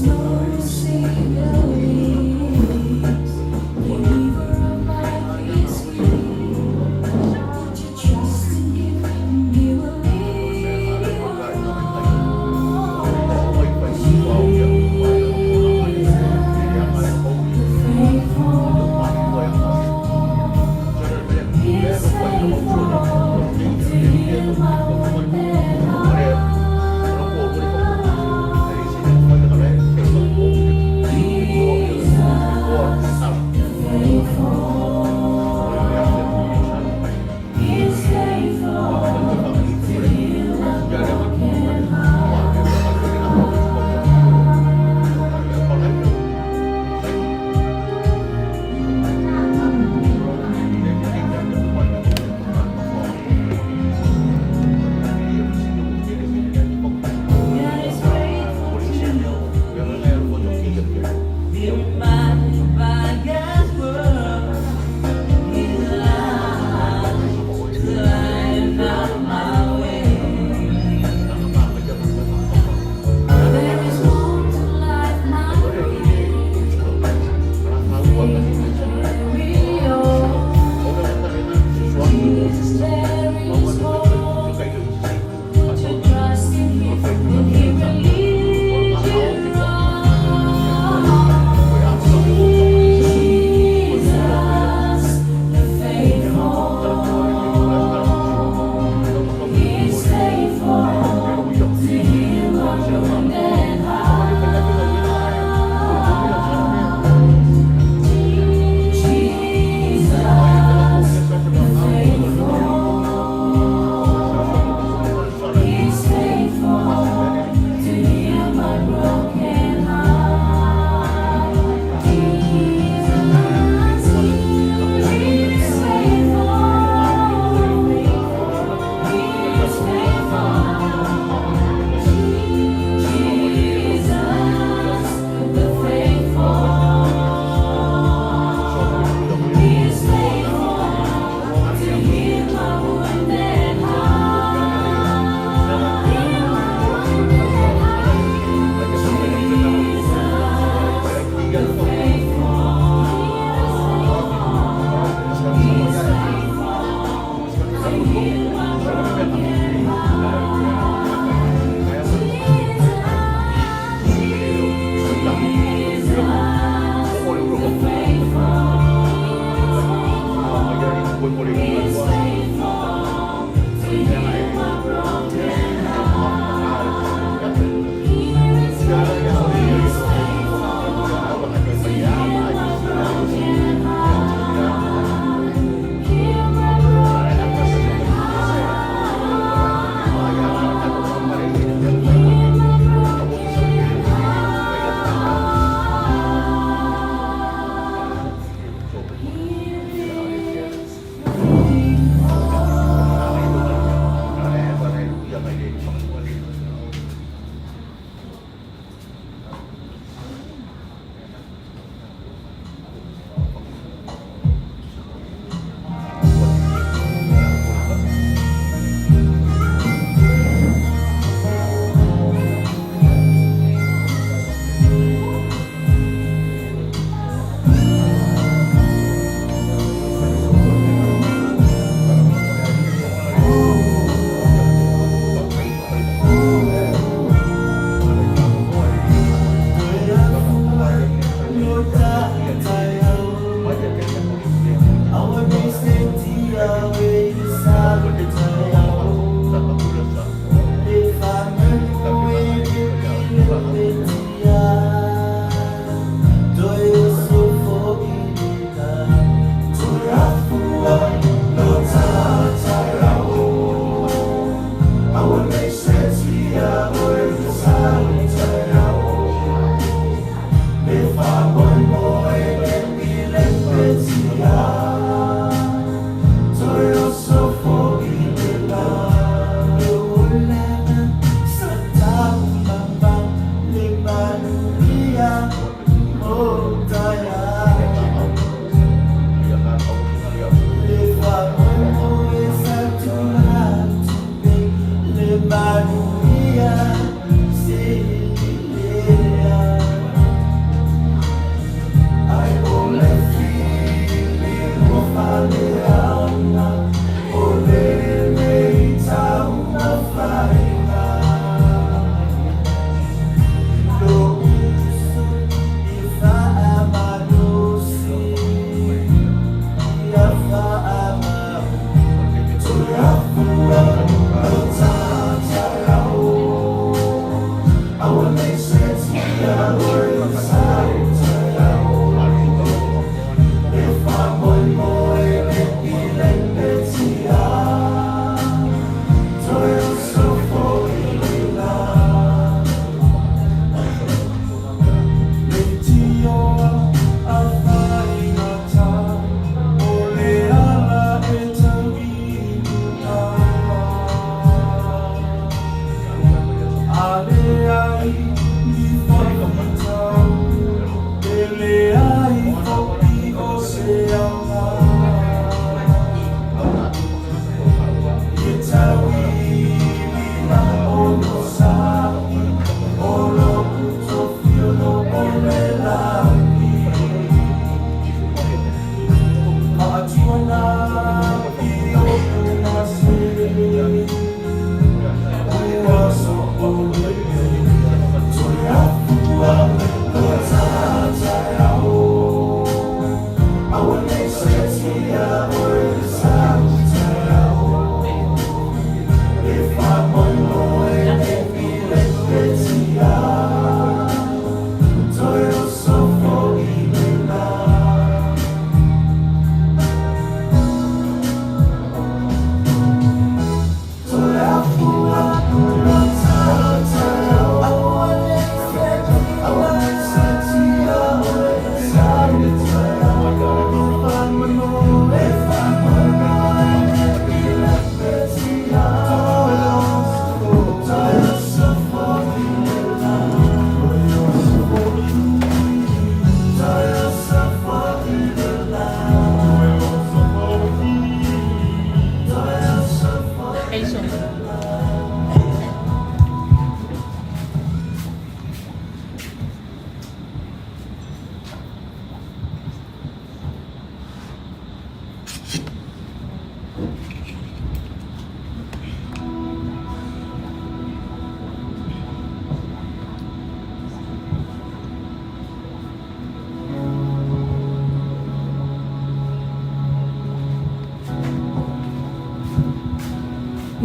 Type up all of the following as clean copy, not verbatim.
No Savior lives, believer of life is He. Put your trust in Him, and He will lead you on. Jesus, the faithful, is faithful to heal my wounded heart.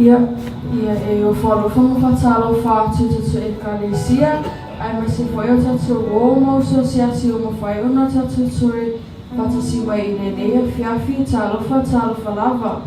Ia, ia e ofo alofa ma faatalofa atu i tatou Ekalesia, aemaise foi o tatou uo ma uso asiasi ua mafai ona tatou toe faatasi mai i lenei afiafi. Talofa, talofa lava.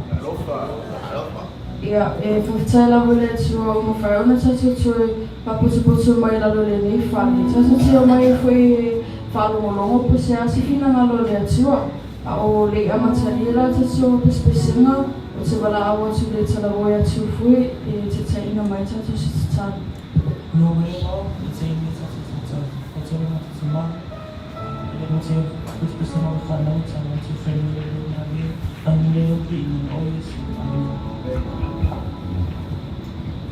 Ia, e faafetai lava i le Atua ua mafai ona tatou toe faapotopoto mai i lalo o lenei fale. Tatou te omai ai foi e faalogologo po o se a se finagalo o le Atua. A o le i amatalia la tatou pesepesega, ou te valaau atu i le talaoi atu foi e taitaiina mai tatou se tatalo. Ua mai ao i taimi tatou tatalo, tatalo ma tatou mana, e le motu pesepesega o fanau tala atu whenua i le ame, tangi leo ki i o Iesu. Amen.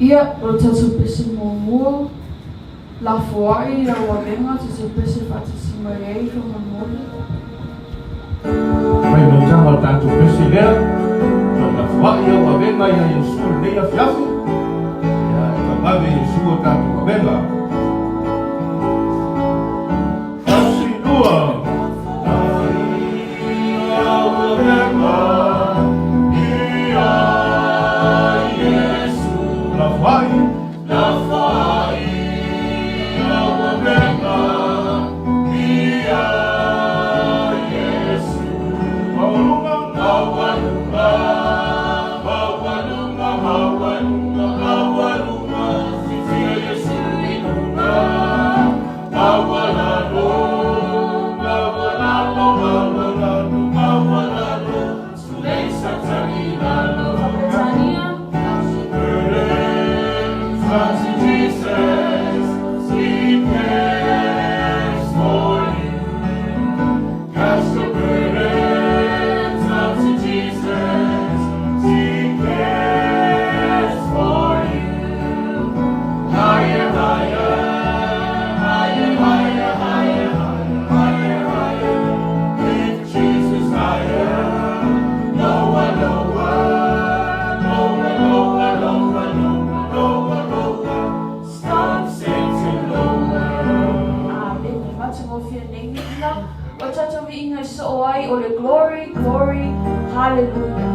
Ia, o le tatou pese muamua, lafoai au avega tatou pese faatasi mai ai faamolemole. Mai maitaga o le tatou pese lea, toe lafoai au avega ia Iesu i lenei afiafi, ia e tauave Iesu o tatou avega. Tasi, lua. Au avega ia Iesu. Lafoai. Lafoai au avega ia Iesu. Maualuga, maualuga, maualuga, maualuga, maualuga, fitia Iesu i luga. Maualalo, maualalo, maualalo, maualalo, sulei satani i lalo. Tanzania. Jesus, he cares for you. Cast your burdens unto Jesus, he cares for you. Higher, higher, higher, higher, higher, higher, higher. Lift Jesus higher. Lower, lower, lower, lower, lower, lower, lower, lower. Stop sinking lower. Amen. Matagofie nei viiga o tatou viiga i soo ai o le glory, glory, hallelujah.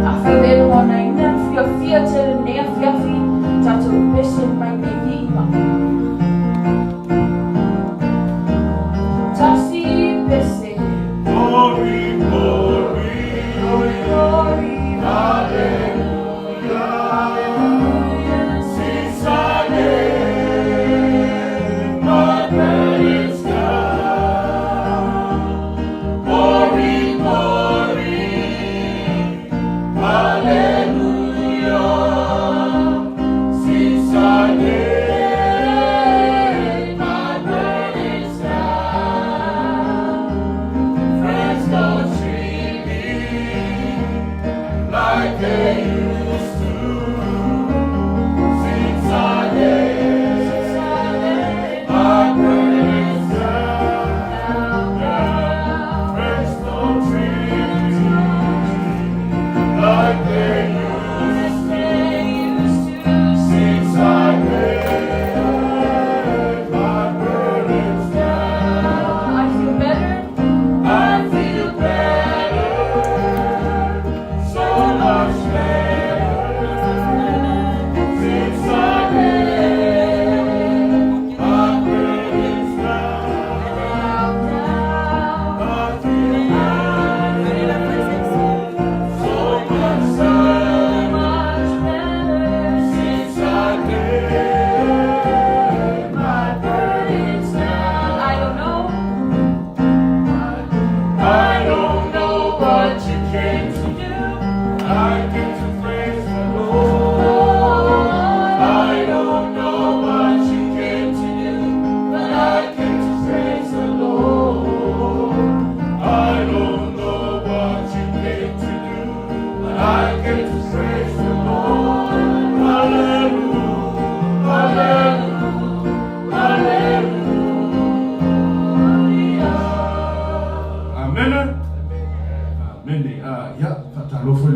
Afai ua e lagonaina le fiafia tele i lenei afiafi, tatou pese mai nei viiga.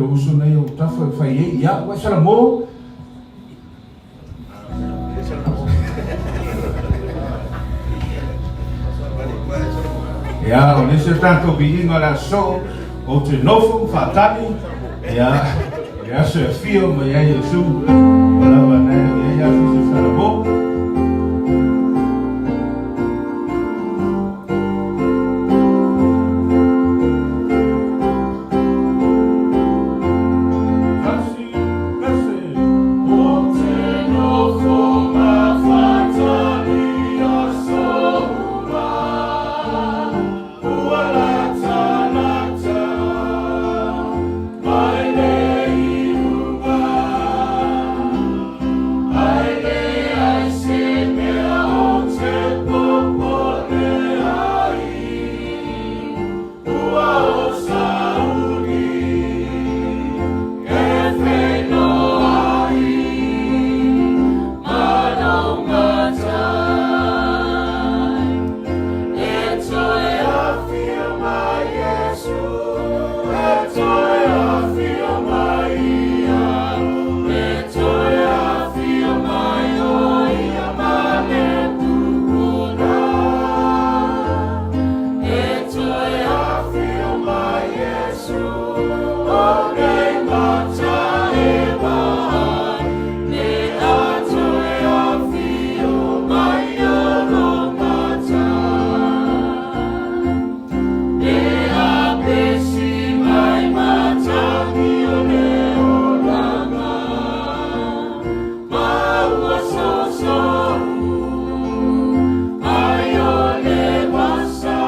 lou uso lena i autafa e fai ai ia au. Ae Salamo. Ia, o le isi o tatou viiga o le aso, ou te nofo ma faatali, ia, o le aso e afio mai ai Iesu, ua lava na e le o i ai lava se isi o Salamo. Tasi, pese. Ou te nofo ma faatali aso uma, ua latalata mai le iuga. Ai leai se mea ou te popole ai, ua o sauni e feiloai ma lou matai. E toe afio mai Iesu, e toe afio mai ia, e toe afio mai o ia ma le pupula. E toe afio mai Iesu, o nei mata e vaai, le a toe afio mai o lou matai. E a pesi mai matagi o le olaga, ma ua soso'u ai o le vasa.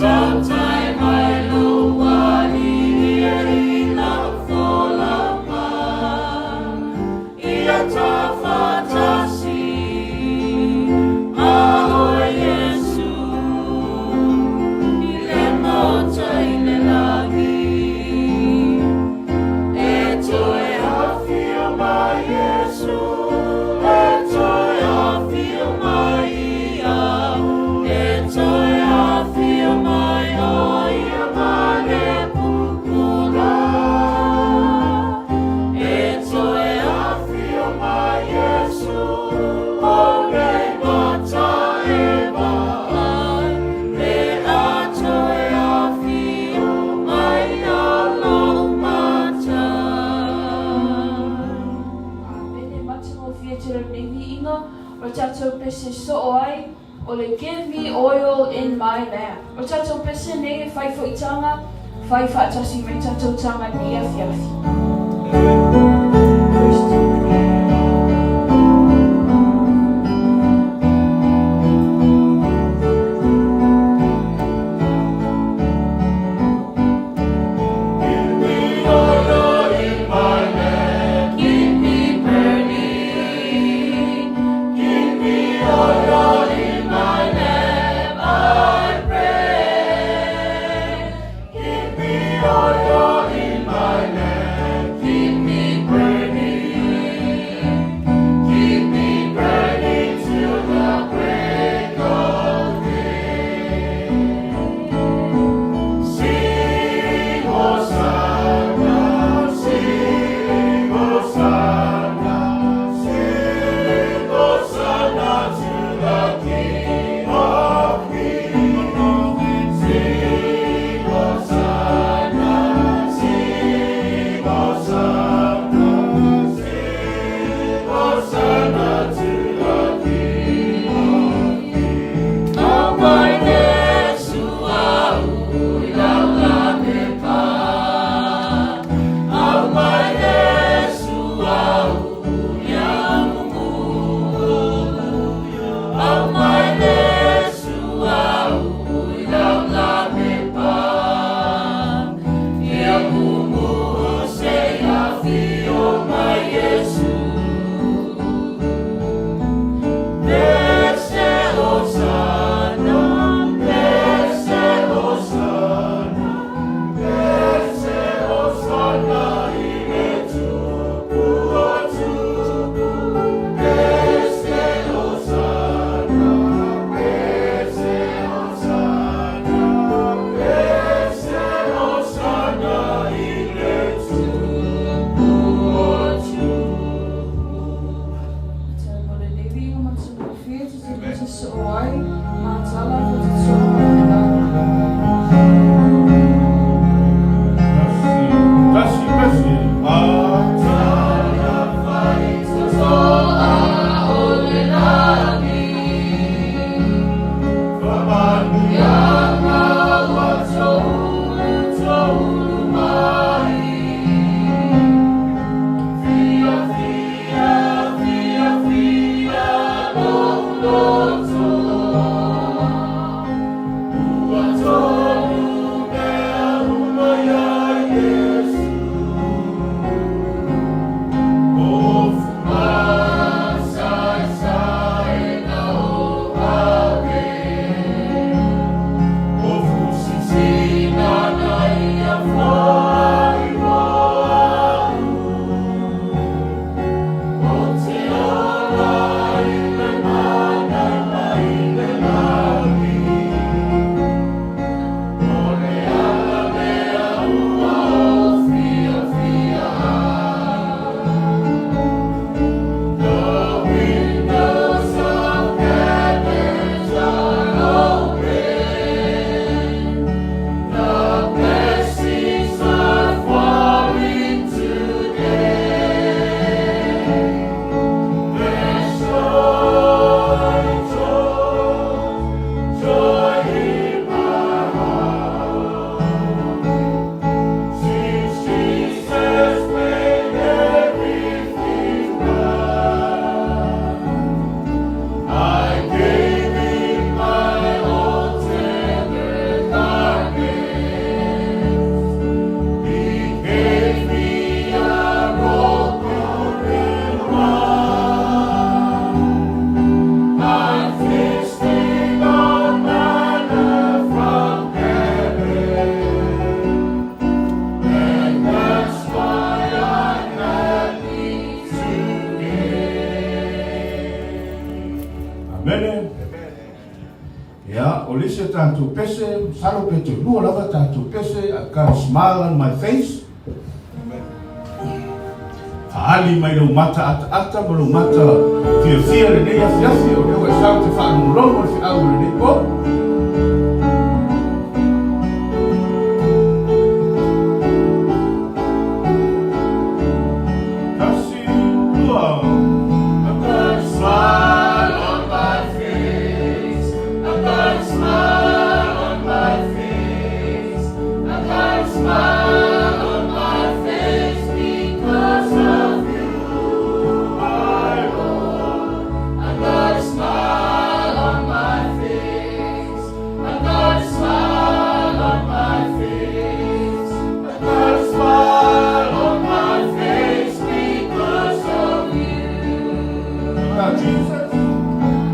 Tautai mai lou alii e i lau folaga, ia ta faatasi ma oe Iesu i le Maota i le lagi. E toe afio mai Iesu, e toe afio mai ia, e toe afio mai o ia ma le pupula. E toe afio mai Iesu, o nei mata e vaai, le a toe afio mai o lou matai. Amene. Matagofie tele lenei viiga o le tatou pese soo ai o le Give Me Oil in My Lamp. O le tatou pese nei e fai foi taga, fai faatasi mai tatou taga i lenei afiafi. Verse 2. Give me oil in my lamp, Keep me burning. Give me oil in my lamp, I pray. Give me oil in my lamp, Keep me te soo ai Matala faitotoa o le lagi. Tasi, tasi pese. Matala Faitotoa o le lagi. Faamanuiaga ua toulu toulu mai. Fia fia fia fia lou loto. Ua tonu mea uma iā Iesu. Tofu masaesaega o ave. Tofu sisina na ia foai mo au. Ou te ola i le mana mai le lagi. O le ala lea ua ou fiafia ai. The windows of heaven are open. The blessings are falling today. There's joy, joy, joy in my heart. Since Jesus made everything right, I gave him my old tattered garments. He gave me a robe pure and white. I'm feasting on manna from heaven, and that's why I'm happy today. Amene. Ia, o le isi a tatou pese, masalo pe toelua lava tatou pese, I've got a smile on my face. Faaali mai lou mata ataata ma lou mata fiafia lenei afiafi, o lea ua e sau e te faalogologo i le feau o lenei po. Tasi, lua. I've got a smile on my face. I've got a smile on my face. I've got a smile on my face because of you, my Lord. I've got a smile on my face. I've got a smile on my face. I've got a smile on my face because of you. I've got Jesus.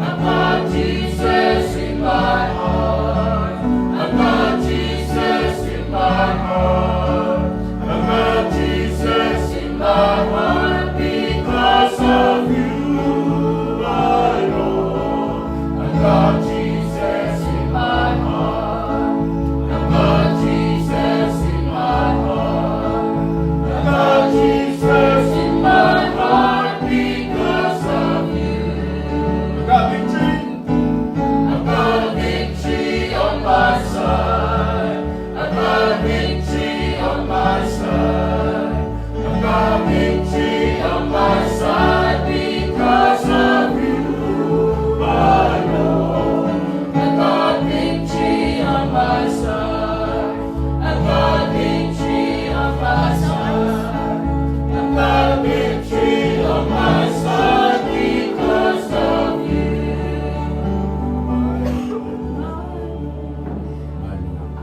I've got Jesus in my heart. I've got Jesus in my heart. I've got Jesus in my heart because of you, my Lord. I've got Jesus in my heart. I've got Jesus in my heart. I've got Jesus in my heart because of you. I've got victory. I've got a victory on my side. I've got a victory on my side. I've got a victory on my side because of you, my Lord. I've got victory on my side. I've got victory on my side. I've got a victory on my side because of you. My Lord.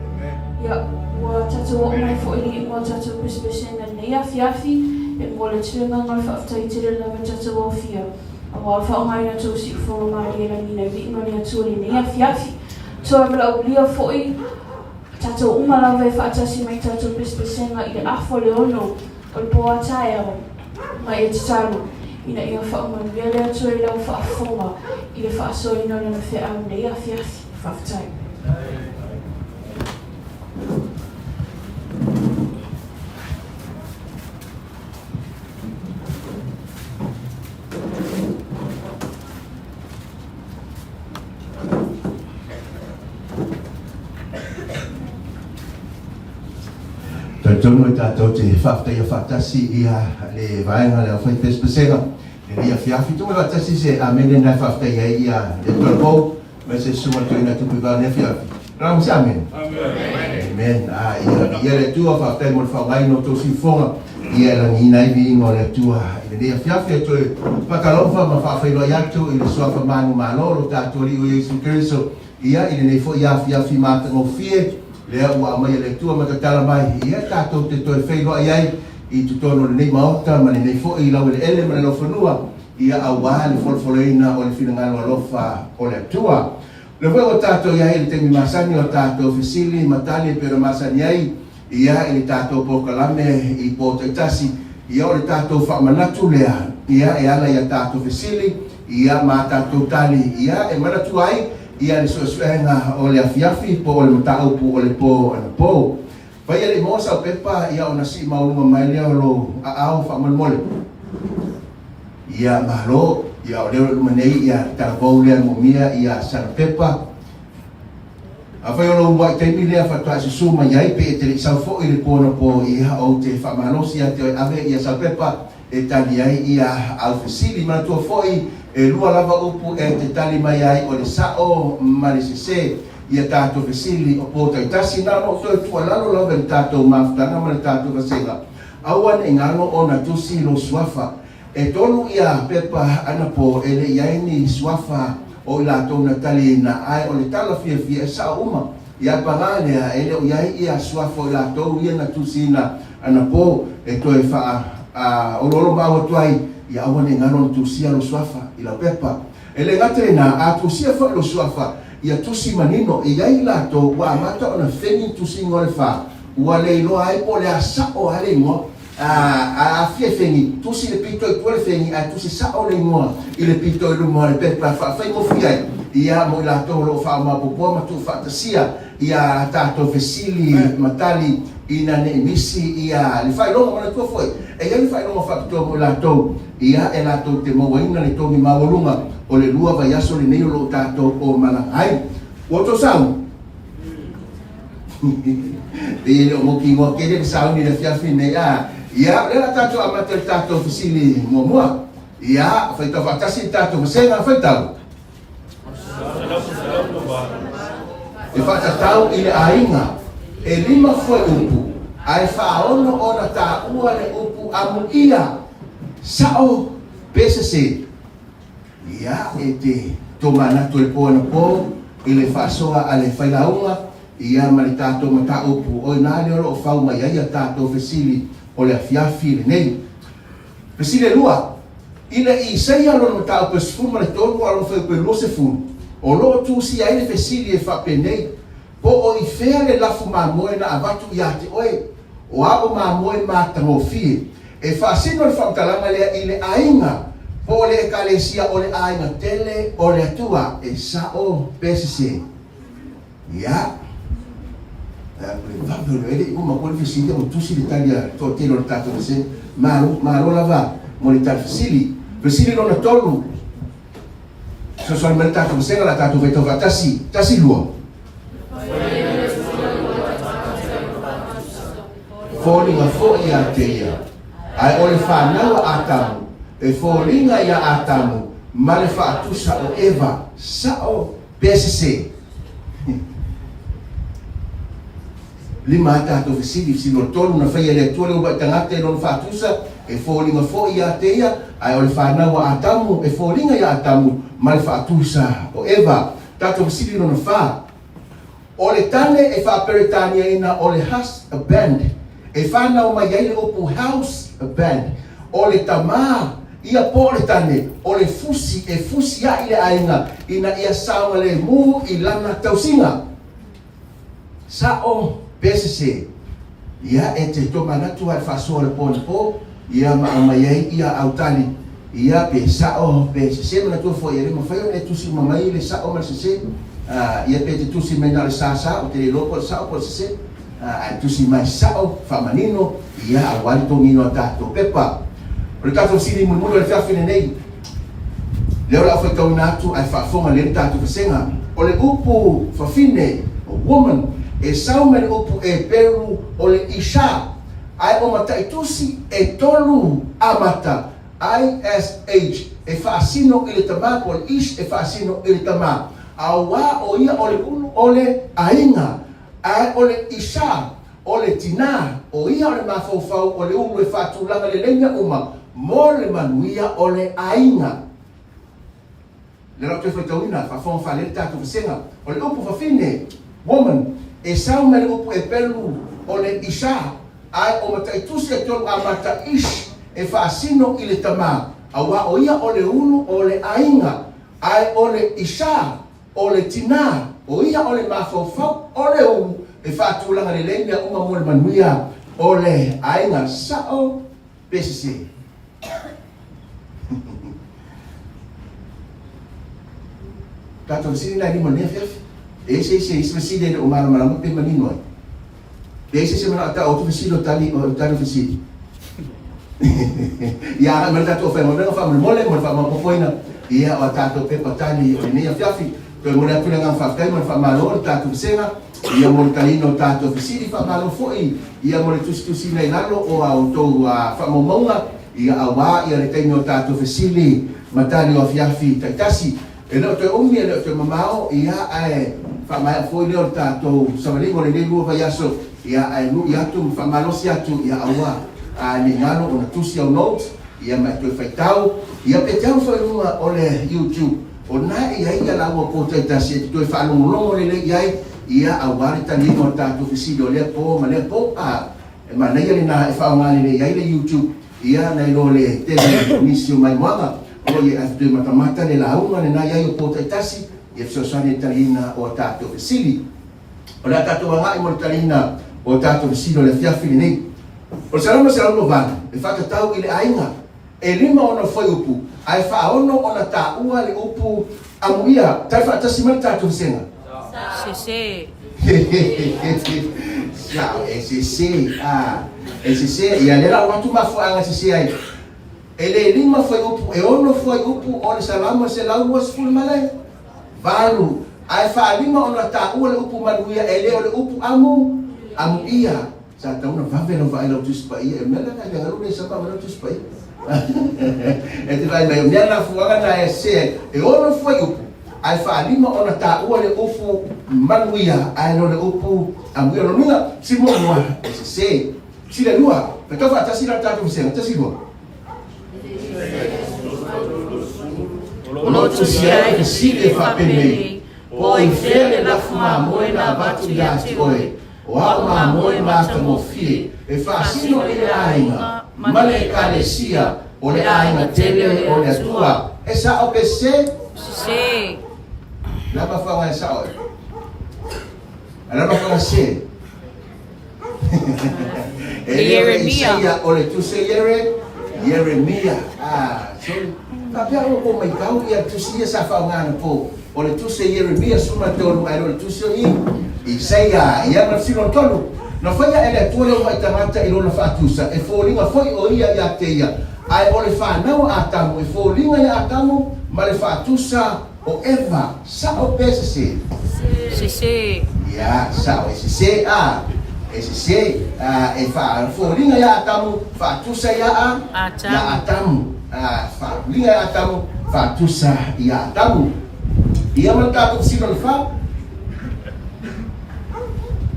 Amen. Ia, ua tatou oo mai foi i le iuga o tatou pesepesega i lenei afiafi, e momoli atu le agaga o le faafetai tele lava i tatou aofia, aua le faaaogaina o tou siufofoga malie lagina i viiga o le Atua i lenei afiafi. Toe valaaulia foi tatou uma lava e faatasi mai i tatou pesepesega i le afa o le ono o le po a taeao, ma e tatalo ina ia faamanuia le Atua i lau faafofoga i le faasoaina o Lana feau i lenei afiafi. Faafetai. Talitonu e tatou te faafetaia faatasi ia le vaega le aufai pesepesega i lenei afiafi. Tuu mai faatasi se amene na e faafetaia ai ia le Tolopou mai se susuga le toeaina tupu i vao lenei afiafi. Lalaga se amene. Amen. Ah, ia, ia le Atua faafetai mo le faaaogaina o tou siufofoga ia e lagiina ai viiga o le Atua i lenei afiafi. E toe faatalofa ma faafeiloai atu i le suafa manumalo o lo tatou Alii o Iesu Keriso Ia, i lenei foi afiafi matagofie, lea ua aumai e le Atua ma tatala mai, ia, tatou te toe feiloai ai i totonu o lenei Maota ma lenei foi laueleele ma le laufanua, ia, auā le folafolaina o le finagalo alofa o le Atua. O lea foi ua tatou i ai i le taimi masani o tatou fesili ma tali e pei ona masani ai, ia, i le tatou polokalame i po taitasi, ia, o le tatou faamanatu lea, ia, e ala i a tatou fesili, ia, ma a tatou tali, ia, e manatua ai, ia, le suesuega o le afiafi po o le mataupu o le po anapo. Fai e le i maua sau pepa, ia, ona sii maualuga mai lea o lou aao faamolemole. Ia, malo, ia, o lea o lo o i luma nei, ia, le talavou lea e moomia, ia, sana pepa. Afai o lou uluai taimi lea faatoa e susu mai ai pe e te le i sau foi i le po anapo ia ou te faamalosi ia te oe ave ia sau pepa e tali ai ia au fesili. Manatua foi e lua lava upu e te tali mai ai o le sa'o ma le sese ia tatou fesili o po taitasi. Na ona ou toe tuualalo lava i le tatou mafutaga ma le tatou vasega aua ne i galo ona tusi lou suafa. E tolu ia pepa anapo e le i ai ni suafa o i latou na taliina, ae o le tala fiafia e sao uma. Ia paga lea, e le o i ai ia suafa o i latou ia na tusiina anapo e toe faa oloolo mau atu ai, ia aua ne i galo ona tusia lou suafa i lau pepa. E le gata i na, a tusia foi lou suafa, ia tusi manino, e i ai i latou ua amata ona feni tusiga o le fa, ua le iloa ai po o le a sao a le igoa. A aafia i feni, tusi le pito i tua le feni ae tusi sa'o le igoa i le pito i luma o le pepa e faafaigofie ai ia mo i latou o lo o faamaopopoa ma tuufaatasia ia tatou fesili ma tali ina ne i misi ia le faailoga. Manatua foi, e i ai le faailoga faapitoa mo i latou ia e latou te mauaina le togi maualuga o le lua vaiaso lenei o lo o tatou o malaga ai. Ua outou sauni? Pei e le o mautinoa tele le sauni i le afiafi nei, a? Ia, o lea o le a tatou amata i le tatou fesili muamua. Ia, faitau faatasi le tatou vasega, faitau. E faatatau i le aiga, e lima fuaiupu, ae faaono ona taua le upu amuia, sa'o pe sese. Ia, e te tomanatu i le po anapo i le faasoa a le failauga, ia ma le tatou mataupu, o ina lea o lo o fau mai ai a tatou fesili o le afiafi lenei. Fesili e lua, I le Isaia lona mataupu e 13 a lona fuaiupu e 20, o lo o tusia ai le fesili e faapenei, Po o i fea le lafu mamoe na avatu ia te oe? O a o mamoe matagofie? E faasino le faamatalaga lea i le aiga, po o le Ekalesia o le aiga tele o le Atua, e sa'o pe sese. Ia, e vave o le e le i uma koe le fesili ua tusi le tali a le toatele o le tatou vasega. Malo, malo lava mo le tali fesili. Fesili lona tolu. Fesoasoani mai le tatou vasega la tatou faitau faatasi. Tasi, lua. Foliga foi ia te ia. Ae o le fanau a Atamu, e foliga ia Atamu ma le faatusa o Eva, sa'o pe sese. Lima a tatou fesili, fesili o le tolu na faia e le Atua le uluai tagata i lona faatusa, e foliga foi ia te ia, ae o le fanau a Atamu, e foliga ia Atamu ma le faatusa o Eva. Tatou fesili lona fa. O le tane e faa-Peretaniaina o le husband, e fanau mai ai le upu house band. O le tamā ia po o le tane, o le fusi e fusi ai le aiga ina ia saogalemu i lana tausiga. Sa'o pe sese, ia e te tomanatu a i le faasoa o le po anapo, ia ma aumai ai ia au tali, ia pe sa'o pe sese. Manatua foi e le mafai ona e tusi uma mai le sa'o ma le sese, ia pe te tusi mai na o le sa sa, ou te le iloa po o le sa'o po o le sese, ae tusi mai sa'o faamanino, ia aua le togino a tatou pepa. O le tatou fesili mulimuli o le afiafi lenei, Lea o le a faitauina atu ae faafofoga lelei le tatou vasega. O le upu fafine, woman, e sau mai le upu Eperu o le isha. Ae o mataitusi e tolu amata, ISH, e faasino i le tama po o le ish e faasino i le tama. Auā o ia o le ulu o le aiga, ae o le isha o le tinā, o ia o le mafaufau o le ulu e faatulaga lelei mea uma mo le manuia o le aiga. Lea la ou toe faitauina, faafofoga faalele tatou vasega. O le upu fafine, woman, e sau mai le upu Epelu o le Isha, ae o mataitusi e tolu amata ish e faasino i le tama, auā o ia o le ulu o le aiga, ae o le Isha o le tinā, o ia o le mafaufau o le ulu e faatulaga lelei mea uma mo le manuia o le aiga. Sa'o pe sese? Tatou fesili na e lima nei afiafi. E i ai se isi isi fesili e le o malamalama pe manino ai. Pe i ai se isi e manao tau atu fesili o tali o tali o fesili. Ia agai mai le tatou aufaigaluega faamolemole mo le faamaopoopoina ia o a tatou pepa tali o lenei afiafi. Toe momoli atu le agaga faafetai ma le faamalo i le tatou vasega ia mo le taliina o tatou fesili. Faamalo foi ia mo le tusitusiina i lalo o a outou faamaumauga ia auā ia le taimi o tatou fesili ma tali o afiafi taitasi. E le o toe umi, e le o toe mamao, ia ae faamaea foi lea o le tatou savaliga o lenei lua vaiaso, ia ae lui atu ma faamalosi atu, ia aua ne i galo ona tusi au notes, ia ma e toe faitau, ia pe te alu foi i luga o le YouTube, o lena e i ai ia lauga po taitasi e te toe faalogologo lelei i ai, ia aua le taliga o le tatou fesili o lea po ma lea po, a e manaia lena e faaaoga lelei ai le YouTube, ia nai lo le tele o nisi o maimoaga o lo o i ai ae toe matamata le lauga lena i ai o po taitasi, ia fesoasoani i le taliina o a tatou fesili. O le a tatou agai mo le taliina o a tatou fesili o le afiafi lenei. O le Salamo 108, e faatatau i le aiga. E lima ona fuaiupu, ae faaono ona taua le upu amuia. Tali faatasi mai le tatou vasega. Sese. Sao, e sese. Ah, e sese. Ia lea la ua atu mafuaaga e sese ai. E le lima fuaiupu, e ono fuaiupu o le Salamo 128. Ae faalima ona taua le upu manuia, e le o le upu amu, amuia. Sa tatau ona vave lau vaai lau Tusi Paia e mea la na galu le sama ma lau Tusi Paia. E te vaai mai o mea na fuaga na e se e ono fuaiupu ae faalima ona taua le upu manuia ae le o le upu amuia. Lona uiga si muamua e sese. Si le lua, faitau faatasi la le tatou vasega, tasi lua. O lo o tusi ai le fesili e faapenei, Po o i fea le lafu mamoe na avatu ia te oe? O a'u mamoe matagofie e faasino i le aiga ma le Ekalesia o le aiga tele o le Atua. E sa'o pe sese? Sese. Le a mafuaaga e sa'o ai? A le a mafuaaga sese? E le o le Isaia, o le tusi o Iere, Ieremia. Ah, sorry. Faapea o ko maitau ia tusi ia sa faaaoga anapo. O le tusi o Ieremia 13 ae le o le tusi o i Isaia. Ia ma le fesili lona tolu. Na faia e le Atua le uluai tagata i lona faatusa, e foliga foi o ia ia te ia, ae o le fanau a Atamu e foliga ia Atamu ma le faatusa o Eva. Sa'o pe sese? Sese. Ia, sa'o e sese, a, e sese, a, e faafoliga ia Atamu, faatusa ia a, Atamu. ia Atamu. A, faafoliga ia Atamu, faatusa ia Atamu. Ia ma le tatou fesili lona fa.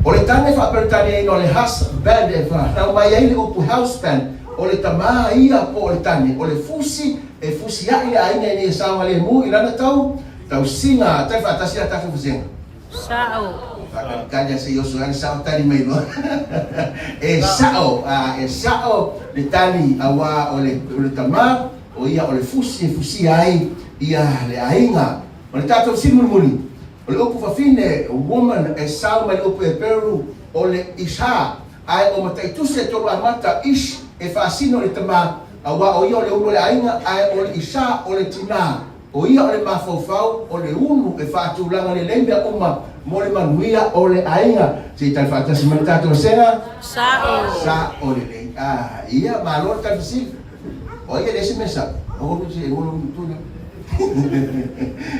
O le tane faa-Peretaniaina o le husband e fanau mai ai le upu houseband, o le tamā ia po o le tane, o le fusi E fusia'i le aiga ina ia saogalemu i lana tau tausiga. Tali faatasi la tatou vasega. Sa'o. Faakalikali a se i oso ai le sa'o tali mai loa. E sa'o, a, e sa'o le tali auā o le, o le tamā, o ia o le fusi e fusia ai ia le aiga. O le tatou fesili mulimuli, o le upu fafine, woman, e sao mai le upu Heperu o le isha, Ae o mataitusi e tolu amata, ish, e faasino i le tamā, auā o ia o le ulu o le aiga, ae o le isā o le tinā, o ia o le mafaufau, o le ulu e faatulaga lelei mea uma mo le manuia o le aiga. Se i tali faatasi mai le tatou vasega. Sa'o. Sa'o lelei. A ia, malo le tali fesili. O ai e leai se mea sa'o? Aua se e ngolo tuna.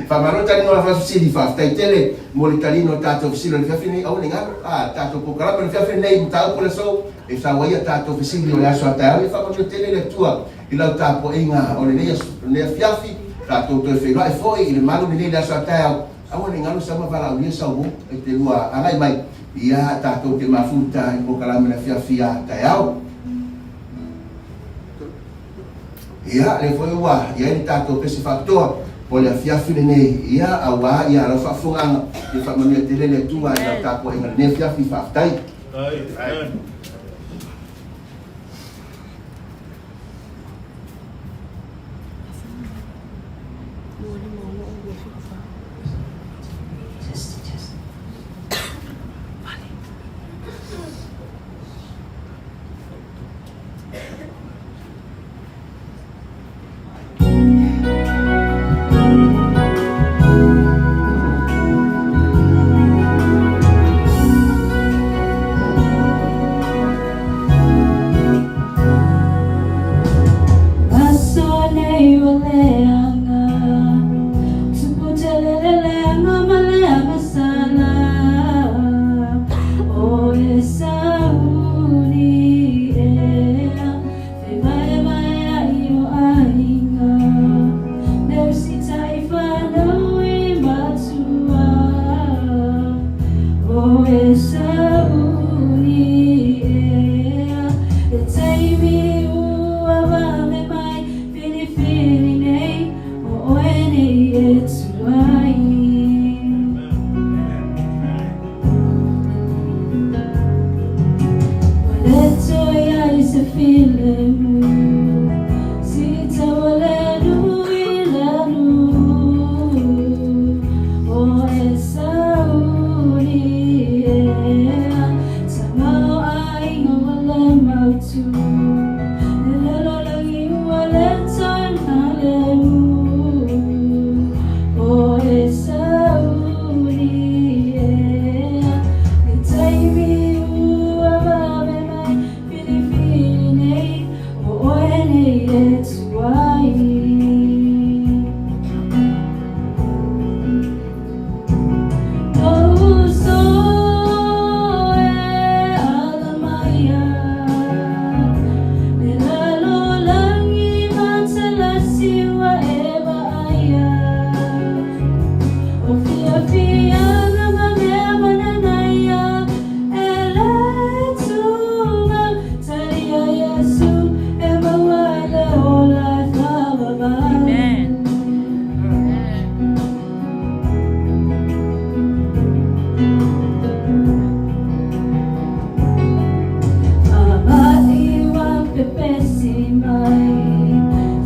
Faamalo taliga o la fesili, faafetai tele mo le taliga o tatou fesili o le afiafi lenei. Aua ne i galo a tatou polokalame o le afiafi lenei, mataupu o le aso e sau ai a tatou fesili o le aso a taeao. Ia faamanuia tele le Atua i lau tapuaiga o lenei aso, lenei afiafi. Tatou toe feiloai foi i le malu lenei i le aso a taeao. Aua ne i galo sama valaaulia sau mo e te lua agai mai ia tatou te mafuta i polokalame o le afiafi a taeao. Ia, lea foi ua i ai le tatou pese faapitoa o le afiafi lenei, ia, auā ia lau faafofogaaga, ia faamanuia tele le Atua i lau tapuaiga i lenei afiafi. Faafetai. Amen. Test, test. Aso nei ua leaga, tupu tele le leaga ma leaga sala. O e sauni ea, Femaemae ai o aiga, Le usitai whanau i matua. O e sauni ea, Le taimi ua vave mai, Filifili nei, o oe nei e tuai. Ua le toe i ai se filemu, Si taua le anu i le anu. O e sauni ea, Tamao aiga ua le mautu, Le lalolagi ua le toe halemu. O e sauni ea, Le taimi ua vave mai, Filifili nei, o oe nei e tuai. Lou uso e ala maia, Le lalolagi matalasi ua e vaaia. O fiafiaga ma mea mananaia, E le tumau, talia Iesu e maua ai le ola e faavavau. Amen. Faamai ua pepesi mai,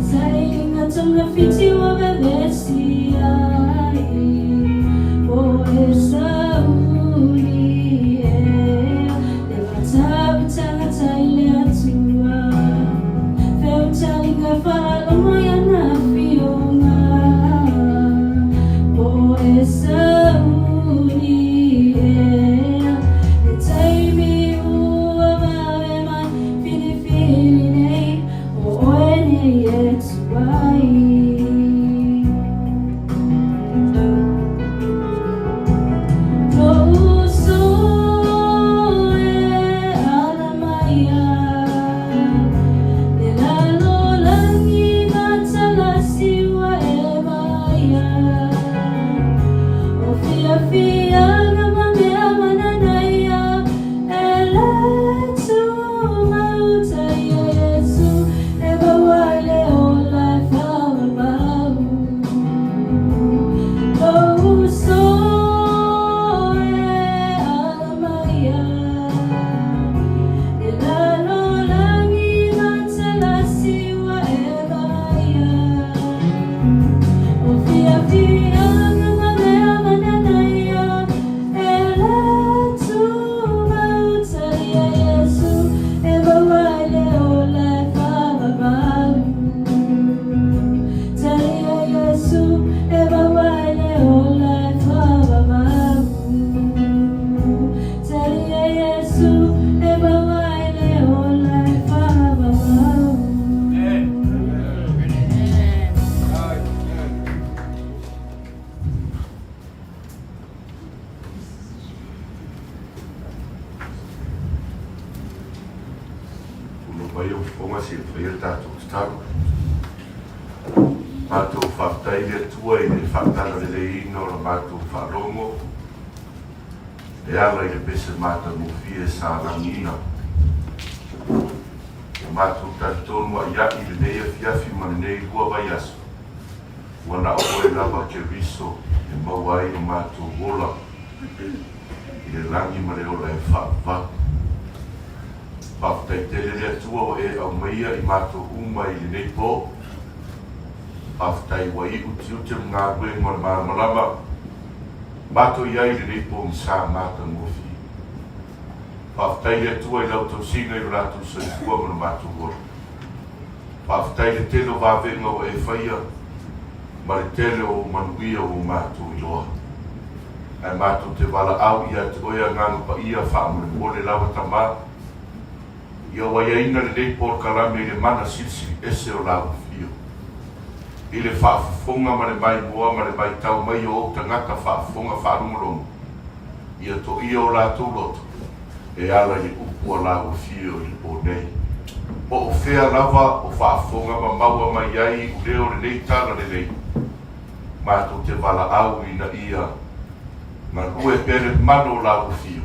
Sailiga togafiti ua vevesi ai. O e sauni ea, Le matautagata i le Atua, Feutaliga faalogo i ana afioga. O e sauni ea, Le taimi ua vave mai, Filifili nei, o oe nei e tuai. Lou uso e ala maia, Le lalolagi matalasi ua e vaaia. mai ou fofoga se i faia le tatou tatalo. Matou faafetai i le Atua i le faatalaleleiina o la matou faalogo e ala i le pese matagofie sa lagiina. Ua matou talitonu a'ia'i i lenei afiafi ma lenei lua vaiaso, ua na o oe lava Keriso e maua ai lo matou ola i le lagi ma le ola e faavavau. Faafetai tele le Atua ua e aumaia i matou uma i lenei po. Faafetai ua iu tiute ma galuega o le malamalama matou i ai i lenei pogisa matagofie. Faafetai le Atua i lau tausiga i lo latou soifua ma lo matou ola. Faafetai i le tele o vavega ua e faia ma le tele o ou manuia ua matou iloa. Ae matou te valaau ia te oe Agaga Paia faamolemole lava Tama, ia ua aiaina lenei polokalame i le mana silisili ese o lau afio. I le faafofoga ma le maimoa ma le maitau mai o ou tagata faafofoga faalogologo, ia toia o latou loto e ala i le upu a lau afio i le po nei. Po o fea lava o faafofoga ma maua mai ai i uleo lenei tala lelei, matou te valaau ina ia galue pea le mana o lau afio,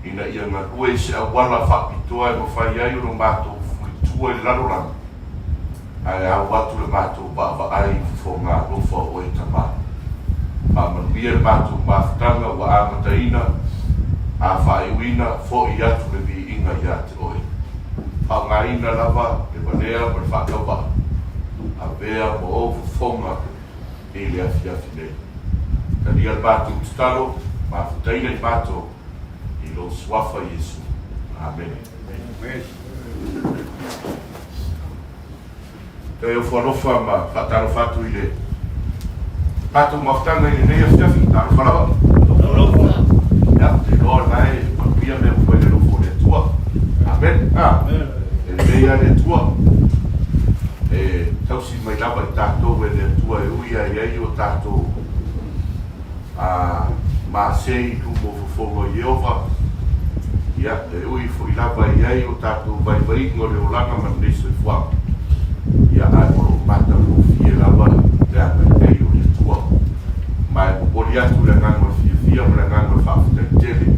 ina ia galue i se auala faapitoa e mafai ai ona matou fulitua i le lalolagi, ae au atu le matou vaavaai i fofoga alofa o oe Tama. Faamanuia le matou mafutaga ua amataina, a faaiuina, fo'i atu le viiga ia te oe. Faaaogaina lava le valea ma le faatauvaa, avea ma ou fofoga i le afiafi nei. Talia le matou tatalo, mafutaina i matou i lou Suafa Iesu. Amene. Toe ofo alofa ma faatalofa atu i le matou mafutaga i lenei afiafi. Talofa lava. Talofa. Ia, te iloa o lena e manuia mea uma i le alofa o le Atua. Amen. Ah, e lelei lava le Atua. E tausi mai lava i tatou e le Atua e ui lava i ai o tatou a masei i luma o fofoga o Ieova, ia, e ui foi lava e i ai o tatou vaivaiga o le olaga ma lenei soifuaga, ia, ae o lo o matagofie lava le agalelei o le Atua. Ma e momoli atu le agaga o le fiafia ma le agaga o le faafetai tele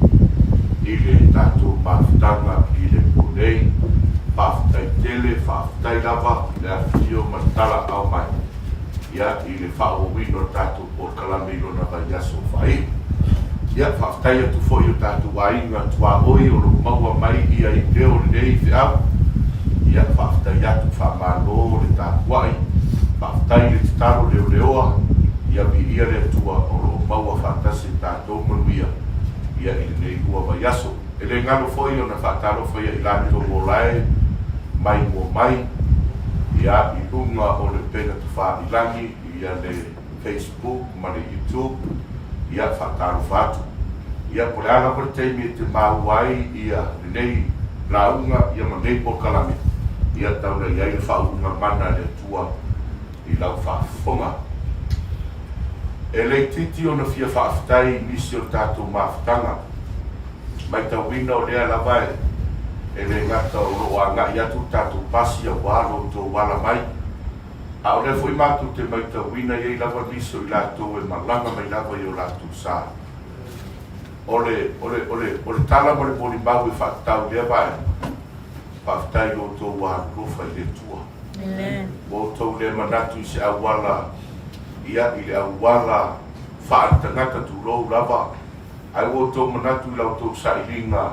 i le tatou mafutaga i le po nei. Faafetai tele, faafetai lava le afifio ma le talaau mai, ia, i le faaauauina o le tatou polokalame i lona vaiaso faaiu. Ia, faafetai atu foi i o tatou aiga tuaoi o lo o maua mai ia iuleo lenei feau. Ia, faafetai atu, faamalo le tapuai, faafetai le tatalo leoleoa, ia viia le Atua o lo o maua faatasi e tatou manuia ia i lenei lua vaiaso. E le galo foi ona faatalofa ia i latou o lae maimoa mai, ia, i luga o le upega tafailangi, ia le. Facebook ma le YouTube, ia faatalofa atu. Ia po o le a lava le taimi e te maua ai ia lenei lauga ia ma nei polokalame, ia taula i ai le faauuga mana a le Atua i lau faafofoga. E le itiiti ona fia faafetai i nisi o le tatou mafutaga. Maitauina o lea lava e le gata o lo o agai atu le tatou pasi aua lo outou ala mai, A o lea foi matou te maitauina e i ai lava nisi o i latou e malaga mai lava i o latou sa. O le, o le, o le, o le tala ma le molimau e faatatau i lea vaega, faafetai i lo outou alolofa i le Atua. Ua outou le manatu i se auala, ia, i le auala faale-tagata tulou lava, ae ua outou manatu i la outou sailiga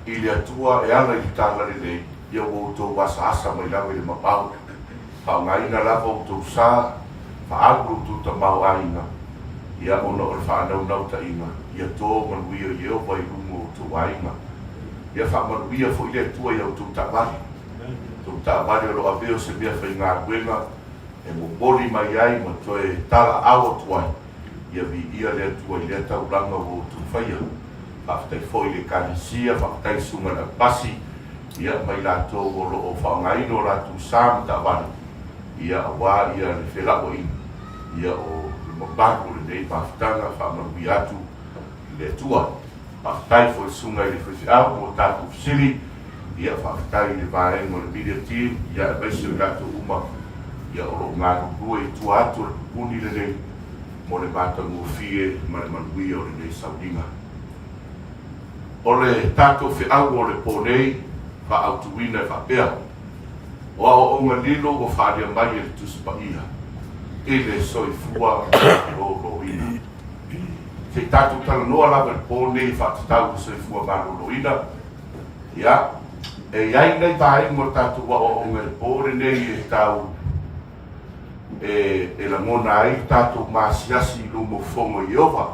i le Atua e ala i le talalelei, ia ua outou asaasa mai lava i le mamao, faaaogaina lava outou sa, faaalu lo outou tamaoaiga, ia ona o le faanaunautaiga, ia to manuia Ieova i luga o outou aiga. Ia faamanuia foi le Atua i a outou taavale, outou taavale o lo o avea o se mea faigaluega e momoli mai ai ma toe talaau atu ai, ia viia le Atua i lea taulaga ua outou faia. Faafetai foi i le Ekalesia, faafetai i Susuga i le Aupasi, ia, ma i latou o lo o faaaogaina o latou sa ma taavale, ia, aua ia le felauaiga, ia, o le mamalu o lenei mafutaga, faamanuia atu i le Atua. Faafetai foi i le Susuga i le Faifeau mo tatou fesili, Ia, faafetai i le vaega o le media team, ia aemaise o i latou uma ia o lo o galulue i tua atu o le pupuni lenei mo le matagofie ma le manuia o lenei sauniga. O le tatou feau o le po nei, faaautuina e faapea, O aoaoga lilo ua faaalia mai e le Tusi Paia i le soifua maloloina. Se i tatou talanoa lava i le po nei e faatatau i le soifua maloloina. Ia, e i ai nai vaega o le tatou aoaoga i le po lenei e tau e, e lagona ai le tatou maasiasi i luma o fofoga o Ieova.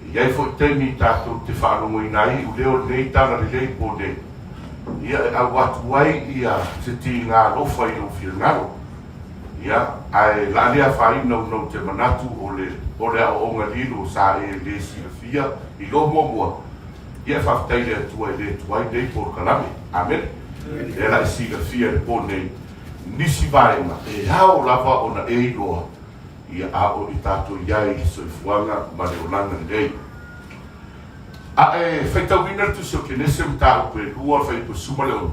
E i ai foi taimi tatou te faalogoina ai iu leo lenei tala lelei po nei, ia e au atu ai ia se tiga alofa i lou finagalo. Ia, ae la le afaina ona ou te manatu o le, o le aoaoga lilo sa e le silafia i lou muamua, ia e faafetai i le Atua e le tuai nei polokalame. Amene. Lea la e silafia i le po nei nisi vaega e ao lava ona e iloa ia a o i tatou i ai i le soifuaga ma le olaga lenei. A e faitauina le Tusi o Kenese mataupu e 2 fuaiupu 16,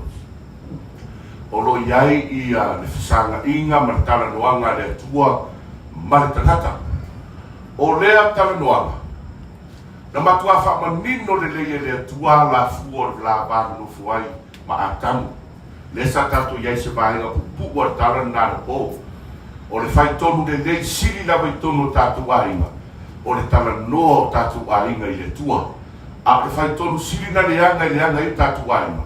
o lo o i ai ia le fesagaina ma le talanoaga a le Atua ma le tagata. O lea talanoaga, na matuā faamanino lelei e le Atua alafua o le la va nonofo ai ma Atamu. Lea sa tatou i ai se vaega puupuu a le tala lena i le po. O le fai tonu lelei sili lava i tonu o tatou aiga, o le talanoa o tatou aiga i le Atua. A o le fai tonu sili na leaga e leaga ai o tatou aiga,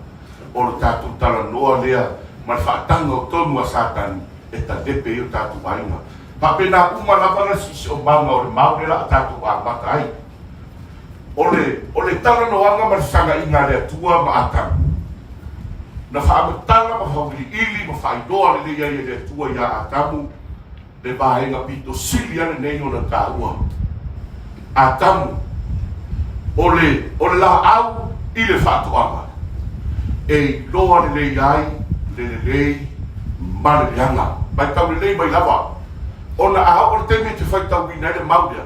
o le tatou talanoa lea ma le faataga o tonu a Satani e talepe ai o tatou aiga. Faapena uma lava la le sisiomaga o le mau lea la a tatou amata ai. O le, o le talanoaga ma le fesagaiga a le Atua ma Atamu, na faamatala ma fauiliili ma faailoa lelei ai e le Atua iā Atamu le vaega pito sili a lenei ona taua. Atamu, o le, o le laau i le faatoaga, e iloa lelei ai le lelei ma le leaga. Matau lelei mai lava, ona a oo le taimi e te faitauina ai le mau lea,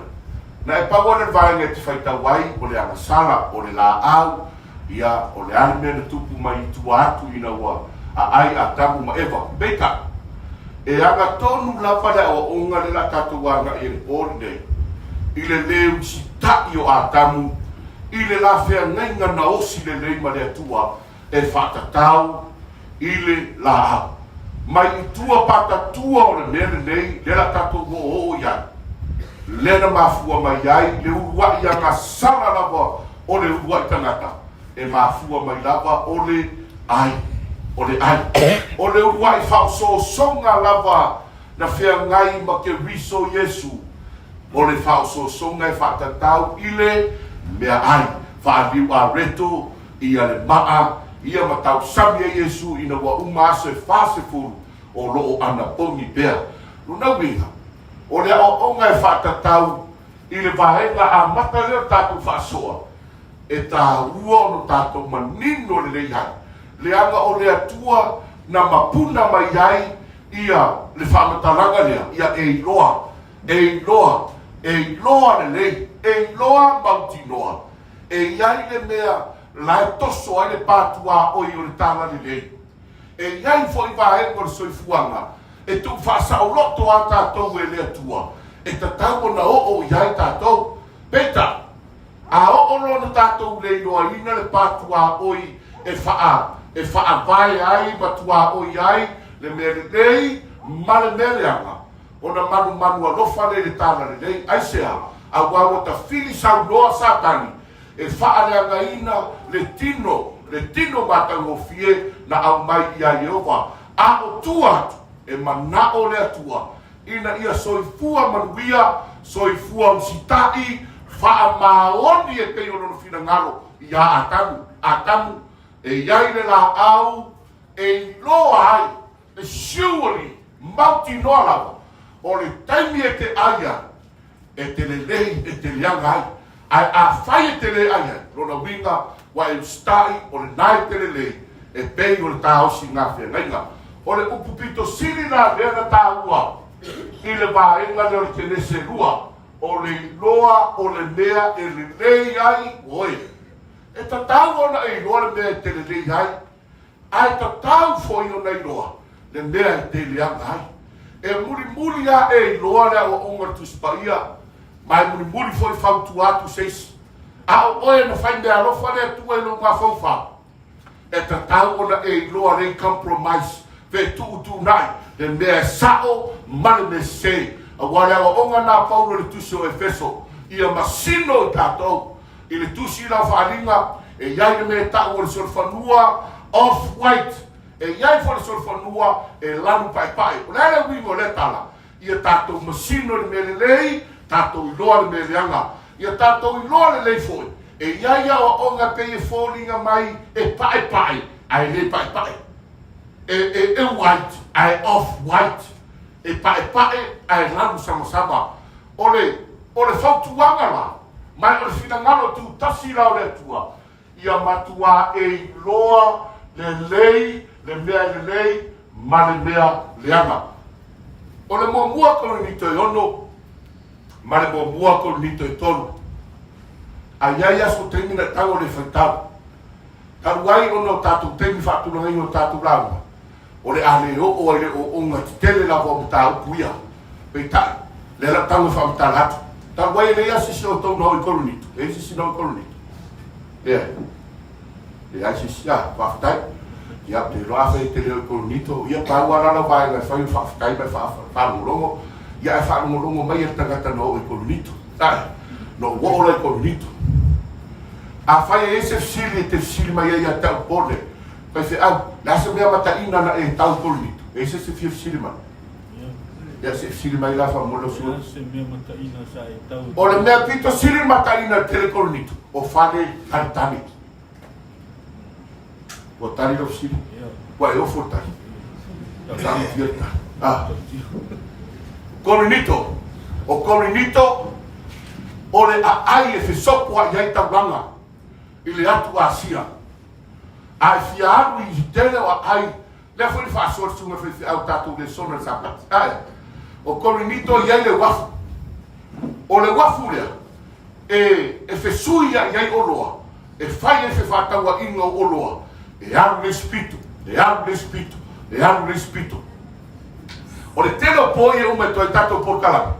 Na e pau lava le vaega e te faitau ai, o le agasala, o le laau, ia, o le a le mea na tupu mai i tua atu ina ua aai Atamu ma Eva. Peitai, e aga tonu lava le aoaoga lea o le a tatou agai ai i le po lenei, i le lē usitai o Atamu i le la feagaiga na osi lelei ma le Atua e faatatau i le laau. Mai i tua patatua o le mea lenei lea la tatou oooo i ai, lea na mafua mai ai le uluai agasala lava o le uluai tagata, e mafua mai lava o le ai, o le ai. O le uluai faaosoosoga lava na feagai ma Keriso Iesu, o le faaosoosoga e faatatau i le meaai, faaliu areto ia le maa, ia ma tausami ai Iesu ina ua uma aso e 40 o lo o anapogi pea. Lona uiga, o le aoaoga e faatatau i le vaega amata lea o le tatou faasoa, e taua ona tatou manino lelei ai, leaga o le Atua na mapuna mai ai ia le faamatalaga lea, ia e iloa, e iloa, e iloa lelei, e iloa mautinoa. E i ai le mea la e toso ai le patuaoi o le talalelei. E i ai foi vaega o le soifuaga e tuu faasaoloto a tatou e le Atua e tatau ona oo i ai tatou. Peitai, a oo loa ona tatou le iloaina le patuaoi e faa e faavae ai ma tuaoi ai le mea lelei ma le mea leaga, ona manumanu alofa lea i le talalelei. Aisea? Aua ua tafili saunoa Satani e faaleagaina le tino, le tino matagofie na aumai iā Ieova, a o tua atu, e manao le Atua ina ia soifua manuia, soifua usitai, faamaoni e pei o lona finagalo iā Atamu. Atamu, e i ai le laau e iloa ai E surely, mautinoa lava, o le taimi e te ai ai, e te lelei, e te leaga ai. Ae afai e te le ai ai, lona uiga, ua e usitai, o lena e te lelei, e pei o le taosi i ngā feagaiga. O le upu pito sili la lea na taua i le vaega lea o le Kenese 2, o le iloa o le mea e lelei ai oe. E tatau ona e iloa le mea e te lelei ai, ae tatau foi ona iloa le mea e te leaga ai. E mulimuli lava e iloa le aoaoga o le Tusi Paia, ma e mulimuli foi fautua atu se isi. A o oe na fai meaalofa le Atua i lou mafaufau, e tatau ona e iloa lei compromise pe tuutuunai le mea e sao ma le mea sese. Aua le aoaoga na a Paulo i le tusi o Efeso, ia masino i tatou i le tusi i lau faaaliga, e i ai le mea e tau o le solofanua off white, e i ai foi le solofanua e lanu paepae. O le a le uiga o lea tala? Ia tatou masino i le mea lelei, tatou iloa le mea leaga. Ia tatou iloa lelei foi, e i ai aoaoga e pei e foliga mai e paepae ae le paepae. E, e, e white ae off white. E paepae ae lanu samasama. O le, o le fautuaga la, ma o le finagalo tutasi la o le Atua, Ia matuā e iloa lelei le mea lelei ma le mea leaga. O le muamua Korinito e ono ma le muamua Korinito e tolu. A i ai aso taimi na tau o le faitau. Talu ai ona o tatou taimi faatulagaina o tatou lauga, o le a le oo ai le ooooga tetele lava o mataupu ia. Peitai, lea lau tago e faamatala atu. Talu ai e leai lava se isi o outou na oo i Korinito. E i ai se isi na oo i Korinito? Leai. Leai se isi. Ah, faafetai. Ia, ou te iloa afai e te le oo i Korinito, ia pau lava la lau vaega e fai o le faafetai ma le faalogologo. Ia ae faalogologo mai e le tagata na oo i Korinito. Ae, na ou oo la i Korinito. Afai e i ai se fesili e te fesili mai ai ia te au Pole, Faifeau, le a se mea mataina na e tau Korinito? E i ai se isi e fia fesili mai? Ia se i fesili mai la faamolemole lau susuga. Se mea mataina sa e tau. O le mea pito sili mataina i le tele Korinito, o fale talitali. Ua tali lau fesili? Ua e ofo le tali. Tagofia le tali. Ah. Korinito, o Korinito, o le aai e fesopoai ai taulaga i le atu Asia. A e fia alu i tele o aai, lea foi na faasoa le susuga i le faifeau tatou lesona i le Sapati. Ae, o Korinito e i ai le uafu. O le uafu lea, e, e fesuiai ai oloa, e fai ai fefaatauaiga o oloa, e alu le isi pito, e alu le isi pito, e alu le isi pito. O le tele o poi e uma e toe tatou polokalame,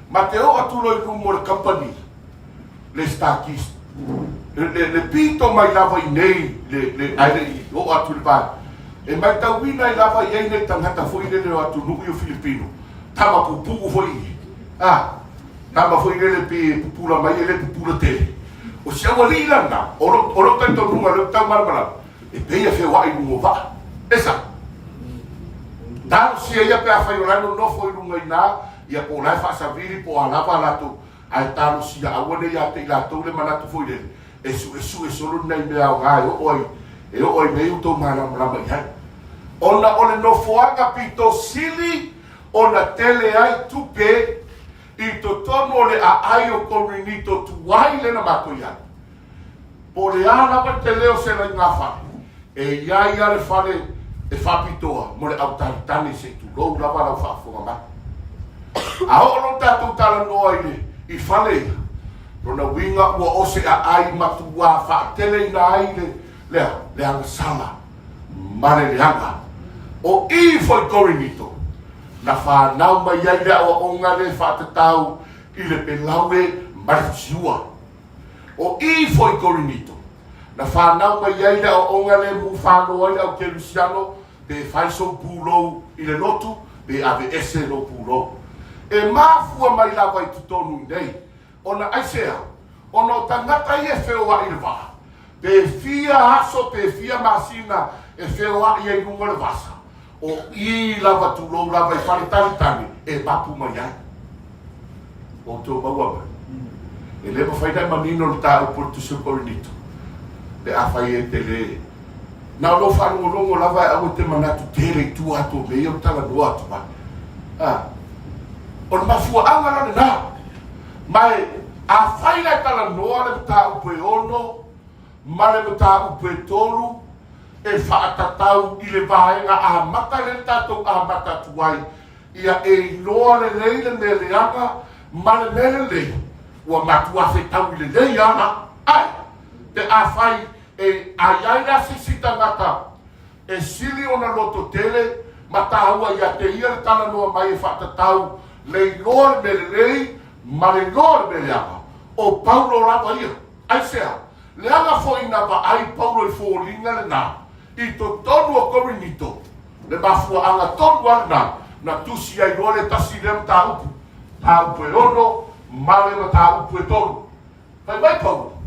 ma te oo atu loa i luma o le kamupani, le Starkist, le, le, le pito mai lava i nei, le, le, ae le i oo atu i le vaega. E matauina ai lava i ai nei tagata foi lele o atunuu i o Filipino, tama pupuu foi i, a, tama foi lele pe pupula mai e le pupula tele. O si aualii la lena, o lou, o lou talitonuga lea ou te taumalamalama, e pei e feoai i luga o vaa. E sao? Talosia ia pe afai o la e nonofo i luga i ina, ia po o la e faasavili po o a lava a latou, ae talosia aua ne i ia te i latou le manatu foi lele, e suesue solo ni nai mea aoga e oo ai, e oo ai nei outou malamalama i ai. Ona o le nofoaga pito sili ona tele ai tupe i totonu o le aai o Korinito tuai lena matou i ai. Po o le a lava le tele o se laina fale, e i ai lava le fale e faapitoa mo le autalitali se i tulou lava lau faafofoga mai. A oo loa tatou talanoa i le i fale ia, lona uiga ua o se aai matuā faateleina ai le le le agasala ma le leaga. O i foi Korinito, na fanau mai ai le aoaoga le faatatau i le pelaue ma le fusiua. O i foi Korinito, na fanau mai ai le aoaoga le mufalo ai le au Kerisiano pe fai sou pulou i le lotu pe aveese lou pulou. E mafua mai lava i totonu i nei, ona aisea? Ona o tagata ia e feoai i le vaa, pe fia aso pe fia masina e feoai ai i luga o le vasa, o i lava tulou lava i faletalitali e mapu mai ai. Ua outou maua mai? E le mafai ona e manino le mataupu o le Tusi o Korinito pe afai e te le na o lou faalogologo lava e aua e te manatu tele i tua atu o mea ia ou talanoa atu ai. A, o le mafuaaga la lena. Ma e afai la e talanoa le mataupu e ono ma le mataupu e tolu, e faatatau i le vaega amata lea na tatou amata atu ai, ia e iloa lelei le mea leaga ma le mea lelei, ua matuā fetaui lelei lava. Ae, Pe afai e a i ai la se isi tagata e sili ona lototele ma taua ia te ia le talanoa mai e faatatau le iloa le mea lelei ma le iloa le mea leaga, o Paulo lava ia. Aisea? Leaga foi na vaai Paulo i foliga lena i totonu o Korinito, le mafuaaga tonu lava lena na tusi ai loa le tasi lea mataupu, mataupu e ono ma le mataupu e tolu. Fai mai Paulo,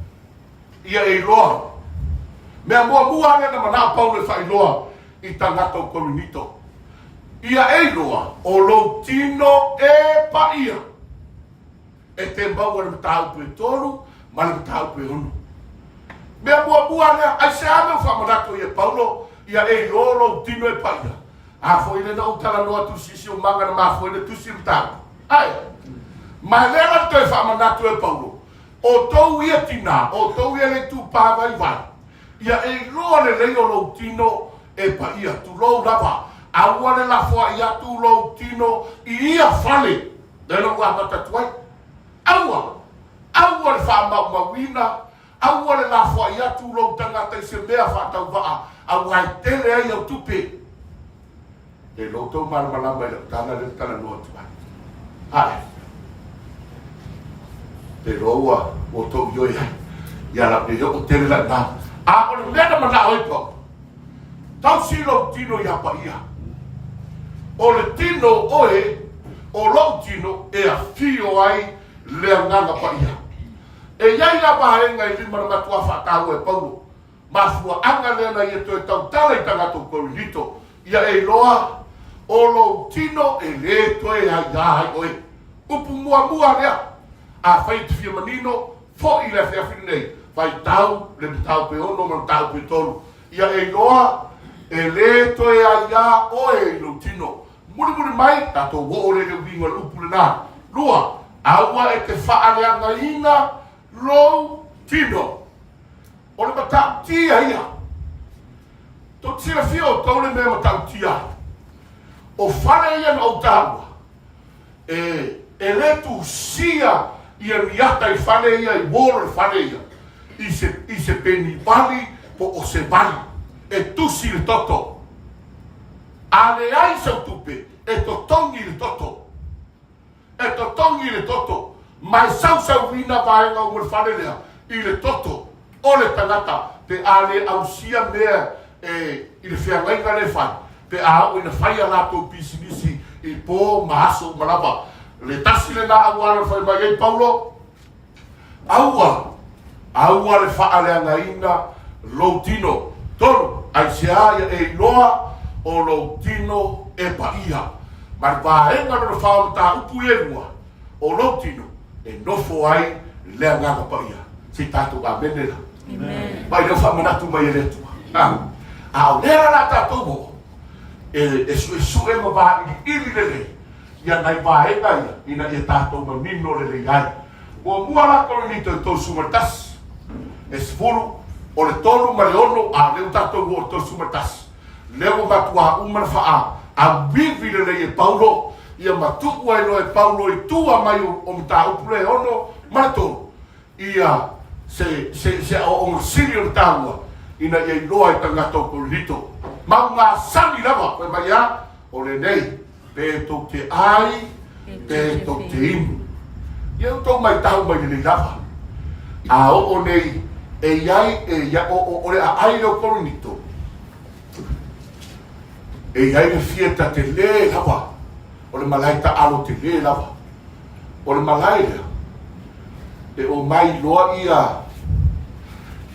Ia e iloa. Mea muamua lea na manao Paulo e faailoa i tagata o Korinito, Ia e iloa o lou tino e paia e te maua le mataupu e tolu ma le mataupu e ono. Mea muamua lea, aisea mea ua faamanatu ai e Paulo, Ia e iloa o lou tino e paia? A foi lea na ou talanoa atu i sisiomaga na mafua ai le tusi o mataupu. Ae, ma lea la toe faamanatu e Paulo, O tou ia tinā, o tou ia le itupa vaivai, ia e iloa lelei o lou tino e paia, tulou lava, aua le lafoai atu lou tino i ia fale, lea na ou amata atu ai. Aua, aua le faamaumauina, aua le lafoai atu lou tagata i se mea faatauvaa, aua e tele ai au tupe. E lo outou malamalama i lau tala lea na talanoa atu ai. Ae, te iloa ua outou ioe ai ia lau nei oo tele la ina. A o le mea na manao ai Paulo, tausi lou tino ia paia. O le tino o oe, o lou tino e afio ai le Agaga Paia. E i ai la vaega e lima na matuā faataua e Paulo Mafuaaga lea na ia toe tautala i tagata o Korinito, ia e iloa, o lou tino e lē toe aiā ai oe. Upu muamua lea, afai e te fia manino, foʻi i le afiafi lenei, faitau le mataupu e ono ma le mataupu e tolu, ia e iloa, e lē toe aiā oe i lou tino. Mulimuli mai, tatou oo lea i le uiga o le upu lenā. Lua, aua e te faaleagaina lou tino. O le matautia ia. Tou te silafia outou le mea matautia ai. O fale ia na ou taua, e, e le tusia ia ni ata i fale ia, i wall o le fale ia, i se, i se peni vali po o se vali, e tusi le toto. A leai sau tupe, e totogi le toto. E totogi le toto, ma e sausauina vaega uma o le fale lea i le toto o le tagata pe a le ausia mea e i le feagaiga lea e fai, pe a oo ina fai a latou pisinisi i po ma aso uma lava. Le tasi lena auala na fai mai ai Paulo, Aua, aua le faaleagaina lou tino. Tolu, aisea ia e iloa o lou tino e paia. Ma le vaega lona fa o mataupu i elua, o lou tino e nofo ai le Agaga Paia. Se i tatou amene la. Amen. Mai lea faamanatu mai e le Atua. A, a o lea la tatou oo e, e suesue ma vailiili lelei ia nai vaega ia ina ia tatou manino lelei ai. Muamua la Korinito i 31, e sefulu, o le tolu ma le ono, a o lea ua tatou oo i le 31. Lea ua matuā uma na faa auivi lelei e Paulo, ia ma tuu ai loa e Paulo i tua mai o, o mataupu lea e ono ma le tolu, ia se, se, se aoaoga sili ona taua ina ia iloa e tagata o Korinito. Ma ua masani lava, fai mai a, o lenei, Pe tou te ai, pe tou te inu. Ia outou maitau mai lelei lava. A oo nei, e i ai, e ia, o, o, o le aai lea o Korinito, e i ai le fieta telē lava, o le malae taalo telē lava. O le malae lea, e omai loa ia,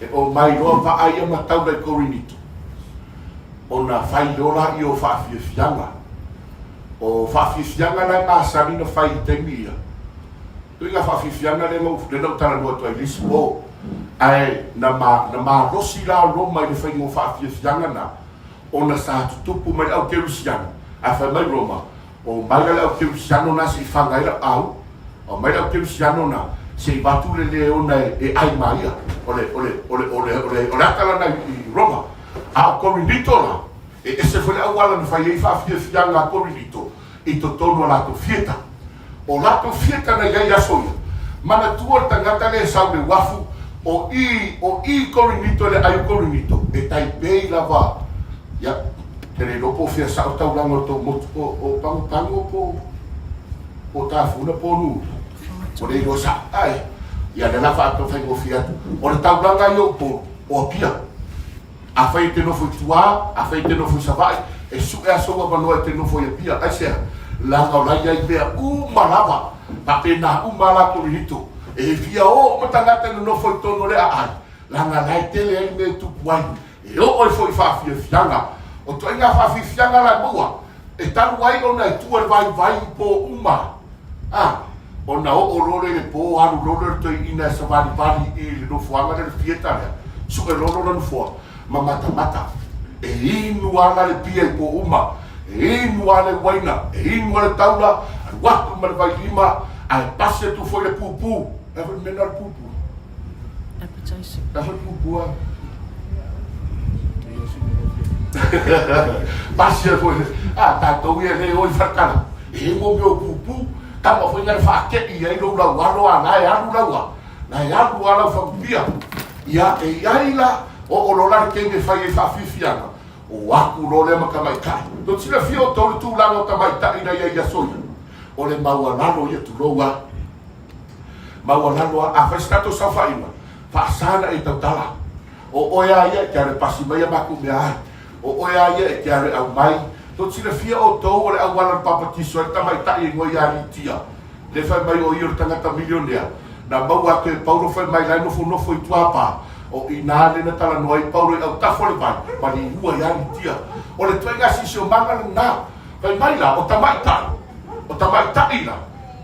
e omai loa vaa ia ma taula i Korinito, ona fai loa laia o faafiafiaga. O faafiafiaga la e masani ona fai i taimi ia, ituaiga faafiafiaga lea na ou talanoa atu ai i le isi po, ae na na malosi la o Roma i le faiga o faafiafiaga na, ona sa tutupu mai le au kerisiano, ae fai mai Roma, Omai la le au kerisiano na se i faga ai lau au, omai le au kerisiano na se i avatu le leona e ai ma ia. O le, o le, o le, o le, o le, o le ata lana i Roma. A o Korinito la, e ese foi le auala na fai ai faafiafiaga a Korinito i totonu o latou fieta. O latou fieta na i ai i aso ia, manatua le tagata lea e sau i le uafu O i, o i Korinito le ai o Korinito, e tai pei lava, ia, te le iloa po o fea sao taulaga o le tou motu, o, o Pagopago po o Tafuna po o Nuula. Ua le iloa sao, ae, ia, lea la faatafaigofie atu. O le taulaga ia o Upolu, o Apia. Afai e te nofo i tua, afai e te nofo i Savaii, e sue a sou avanoa e te nofo i Apia. Aisea? Leaga o la i ai mea uma lava. Faapena uma a la Korinito. E fia o uma tagata e nonofo i totonu o le aai, leaga la e tele ai le mea e tupu ai. E oo ai foi i faafiafiaga. O ituaiga faafiafiaga la e maua, e talu ai ona e tua le vaivai i po uma. A, ona oo loa lea i le po, alu loa lea o le toeaina e savalivali i le nofoaga lea, le theatre lea, sue loa lona nofoa ma matamata. E inu ala le pia i po uma, e inu ala le uaina, e inu ala le taula, alu atu ma le vailima, ae pasi atu foi le pupu. O le a foi le mea lena o le pupu? Appetizer. O le a foi le pupu a? Pasi atu foi, a, tatou ia e le o i Falekala. E mo mea o pupu, tama foi na faatei ai lou laualo a la e alu laua, la e alu a lau fagupia. Ia, e i ai la, o o lo la le taimi e fai ai faafiafiaga, o aku loa lea ma tamaitai. Tou te silafia outou le tulaga o tamaitai na i ai i aso ia? O le maualalo ia, tulou a. Maualalo a, a fai se tatou saofaiga, faasa na e tautala. O oe a ia e te alu e pasi mai a matou mea ai. O oe a ia e te alu e aumai. Tou te silafia outou o le auala na papatiso ai le tamaitai e igoa ia Litia, lea fai mai o ia o le tagata milionea, na maua atu e Paulo fai mai la e nofonofo i tuapa, o i ina lea na talanoa ai Paulo i autafa o le vai, ma liua ia Litia. O le ituaiga siosiomaga lena. Fai mai la, o tamaitai, o tamaitai la,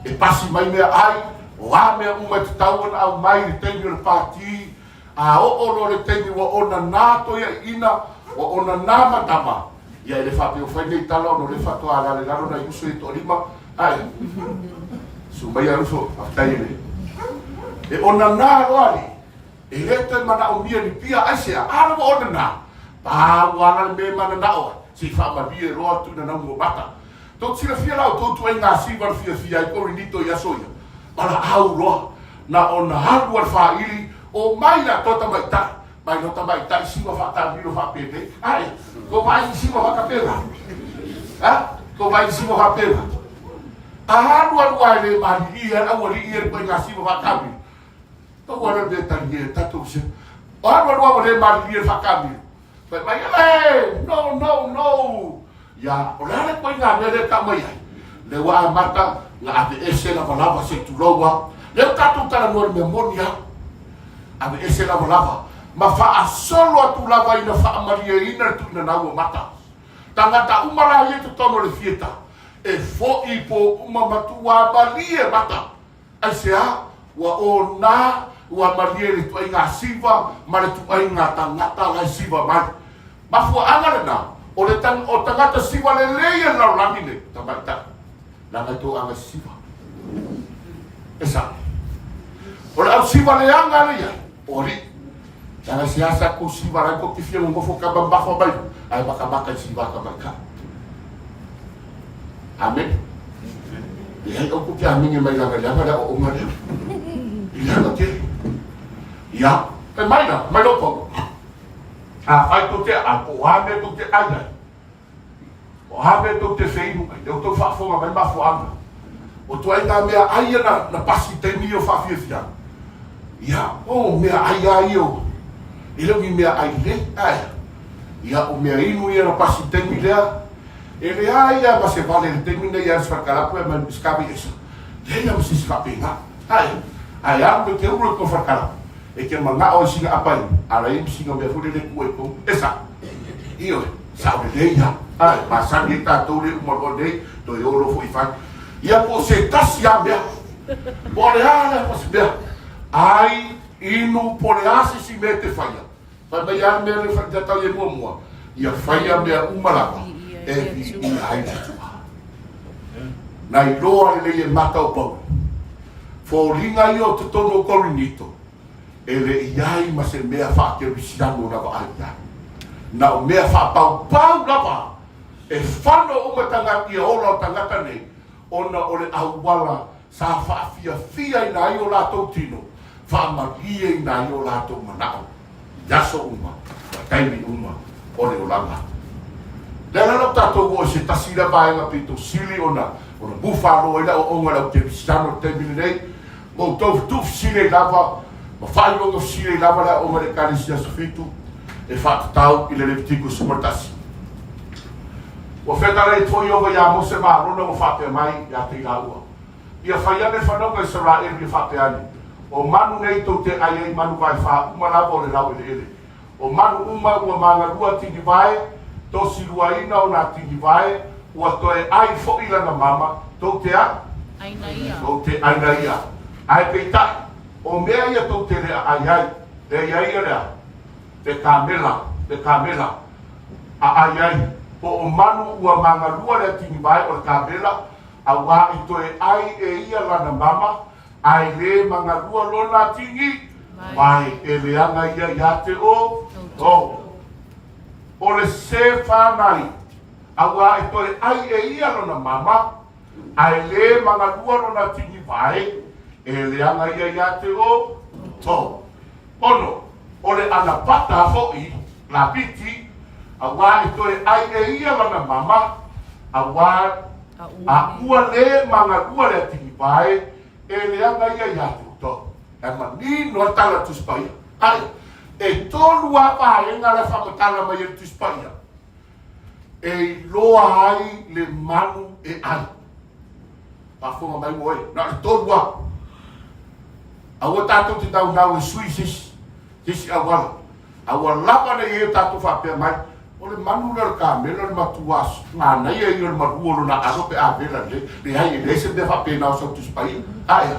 e pasi mai mea ai, o a mea uma e tatau ona aumai i le taimi o le pati, A oo loa le taimi ua onana toeaiina, ua onana ma tama, ia e le faapea ua fai nei tala ona o lea faatoa alala i lalo nai uso ia e toalima, ae, susu mai a uso, faafetai e le. E onana loa alii, e le toe manaomia ni pia, aisea, a la ua onana, pau ala le mea e mananao ai, se i faamalie loa atu ina naunga mata. Tou te silafia la outou ituaiga siva na fiafia ai Korinito i aso ia, valaau loa, na ona alu a le faili, o mai la toa tamaitai, mai loa tamaitai siva faatamilo faapenei, ae, tou vaai i siva faakapela, a, tou vaai i siva faapela, a alu alu a e le malilie a le aualii ia le ituaiga siva faatamilo, tou alu alu e talie tatou se, o alu alu a ua le malilie le faatamilo, Fai mai, Ee! No, no, no! Ia, o le a le ituaiga mea lea e tau mai ai? Lea ua amata ona aveese lavalava se i tulou a. Lea ua tatou talanoa i le mea moni a. Aveese lavalava ma faasolo atu lava ina faamalieina le tuuina nau o mata. Tagata uma la ia i totonu o le fieta, e foi po uma matua malie mata. Aisea? Ua ona, ua malie le ituaiga siva ma le ituaiga tagata la e siva mai. Mafuaaga lena, o le tang, o tagata siva lelei e le lalolagi nei, tamaitai, leaga e toaga i siva. E sao. O le au siva leaga le iai, o alii. Leaga seasea kou siva la kou te fia nonofo ka mamafa mai, ae makamaka i siva a tamaitai. Amene. Leai outou te amene mai lana leaga le aoaoga lea. I leaga tele. Ia, fai mai la, mai lou pau. Afai tou te aai, po o a mea tou te ai ai, o a mea tou te feinu ai, lea ua tou faafofoga mai mafuaaga. O ituaiga mea ai ia na, na pasi i taimi ia o faafiafiaga. Ia, o mea ai lava ia o, e le o ni mea ai lelei, ae, ia, o mea inu ia na pasi i taimi lea, E leai lava ma se vale i le taimi lenei ia Sefakalapu e mai Sikavi esa. Leai lava ma se isi faapena. Ae, ae alu me te ulu i ko Fakalapu, e te manao i sina apa inu, a la i sina mea foi lele tua i tonu. Esa. Ioe, sao lelei lava. Ae, masani ai tatou le uma loa nei, toe o loa foi i fale. Ia po o se tasi lava mea. Po o le a lea po o se mea. Ai, inu, po o le a se isi mea e te faia. Fai mai lava le mea lea e tau i muamua, ia faia mea uma lava e viia ai le Atua. Na iloa lelei e mata o Paulo, foliga ia o totonu o Korinito, e le i ai ma se mea faakerisiano na vaai i ai. Na o mea faapaupau lava e fano uma tagata ia ola o tagata nei, ona o le auala sa faafiafiaina ai o latou tino. Faamalieina ai o latou manao i aso uma ma taimi uma o le olaga. Lea la lau tatou oo i se tasi lea vaega pito sili ona ona mufalo ai le aoaoga a le au kerisiano i le taimi lenei, ma outou tuufesili ai lava ma faailoga fesili ai lava le aoga i le Ekalesia Aso Fitu e faatatau i le Levitiko 11. Ua fetalai atu foi Ieova iā Mose ma Arona ua faapea mai ia te i lāua, Ia fai ane le fanauga a Isaraelu ia faapea ane, O manu nei tou te ai ai manu vaefā uma lava o le laueleele. O manu uma ua magalua tinivae, tosiluaina o nā tinivae, ua toe ai foʻi lana mama, tou te a? Aina ia. Tou te aina ia. Ae peitai, o mea ia tou te le aai ai, lea i ai ia le a? Le kamela, le kamela, aai ai, po o manu ua magalua lea tinivae o le kamela, Auā e toe ai e ia lana mama, ae lē magalua lona tini mai, e leaga ia iā te o tou. O le se whāngai, auā e toe ai e ia lona mama, ae lē magalua lona tini vae, e leaga ia iā te o tou. Ono, o le anapata foʻi, lapiti, auā e toe ai e ia lana mama, auā a ua lē magalua le atinivae, e leaga ia iā te outou. E manino a tala Tusi Paia. Ae, e tolu a vaega la e faamatala mai e le Tusi Paia, e iloa ai le manu e ai. Faafofoga mai ua oe, na o le tolu a. Aua tatou te naunau e sui se isi, se isi auala. A ua lava nei ai o tatou faapea mai, o le manu lea o le kamela o le matua manaia ia o le malu o lona alo pe a vela lelei. Leai, e leai se mea faapena o sau Tusi Paia. Ae a?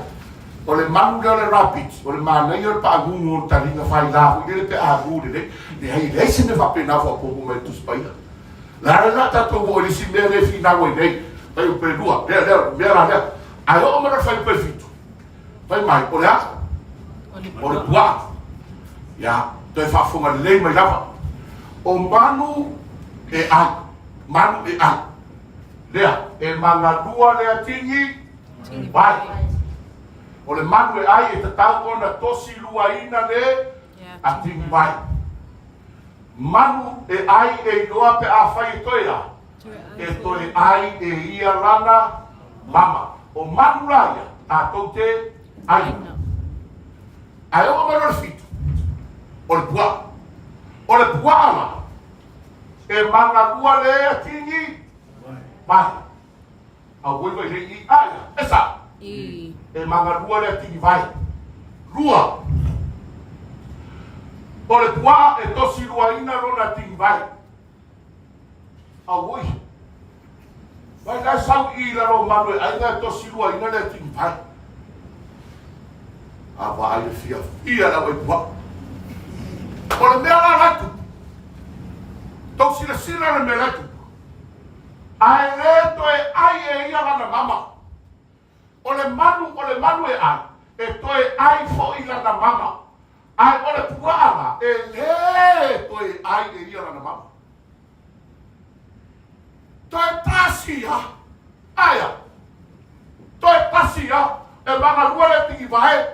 O le manu lea o le rabbit, o le manaia o le paagugu o le taliga faila foi lele pe a gu lelei. Leai, e leai se mea faapena o faaopoopo mai i le Tusi Paia. Le a lena tatou oo i le isi mea lea e finau ai nei, fuaiupu e lua, lea, lea, mea la lea. Ae oo mai loa i le fuaiupu e fitu, fai mai, o le a? O le puaa. Ia, toe faafofoga lelei mai lava. O manu e ai, manu e ai. Lea, e magalua lea tigi vai. O le manu e ai e tatau ona tosi luaina le atigi vai. Manu e ai e iloa pe afai e toe a? E toe ai e ia lana mama. O manu la ia, tatou te aina. Ae oo mai loa le fitu, o le puaa. O le puaa la, e magalua le atigi vai. Auoi vai lei i a ia, e sa. E magalua le atigi vai. Lua, o le puaa e tosi luaina lona atigi vai. Auoi. Vai la sau i lalo o manu e aiga e tosi luaina le atigi vai. A vaai le fiafia le au ai puaa. O le mea la la e tupu, tou silasila le mea la e tupu. Ae le toe ai e ia lana mama. O le manu, o le manu e ai, e toe ai foi lana mama. Ae o le puaa la, e le toe ai e ia lana mama. Toe tasi a, aia, toe tasi a, e magalua le tigivae,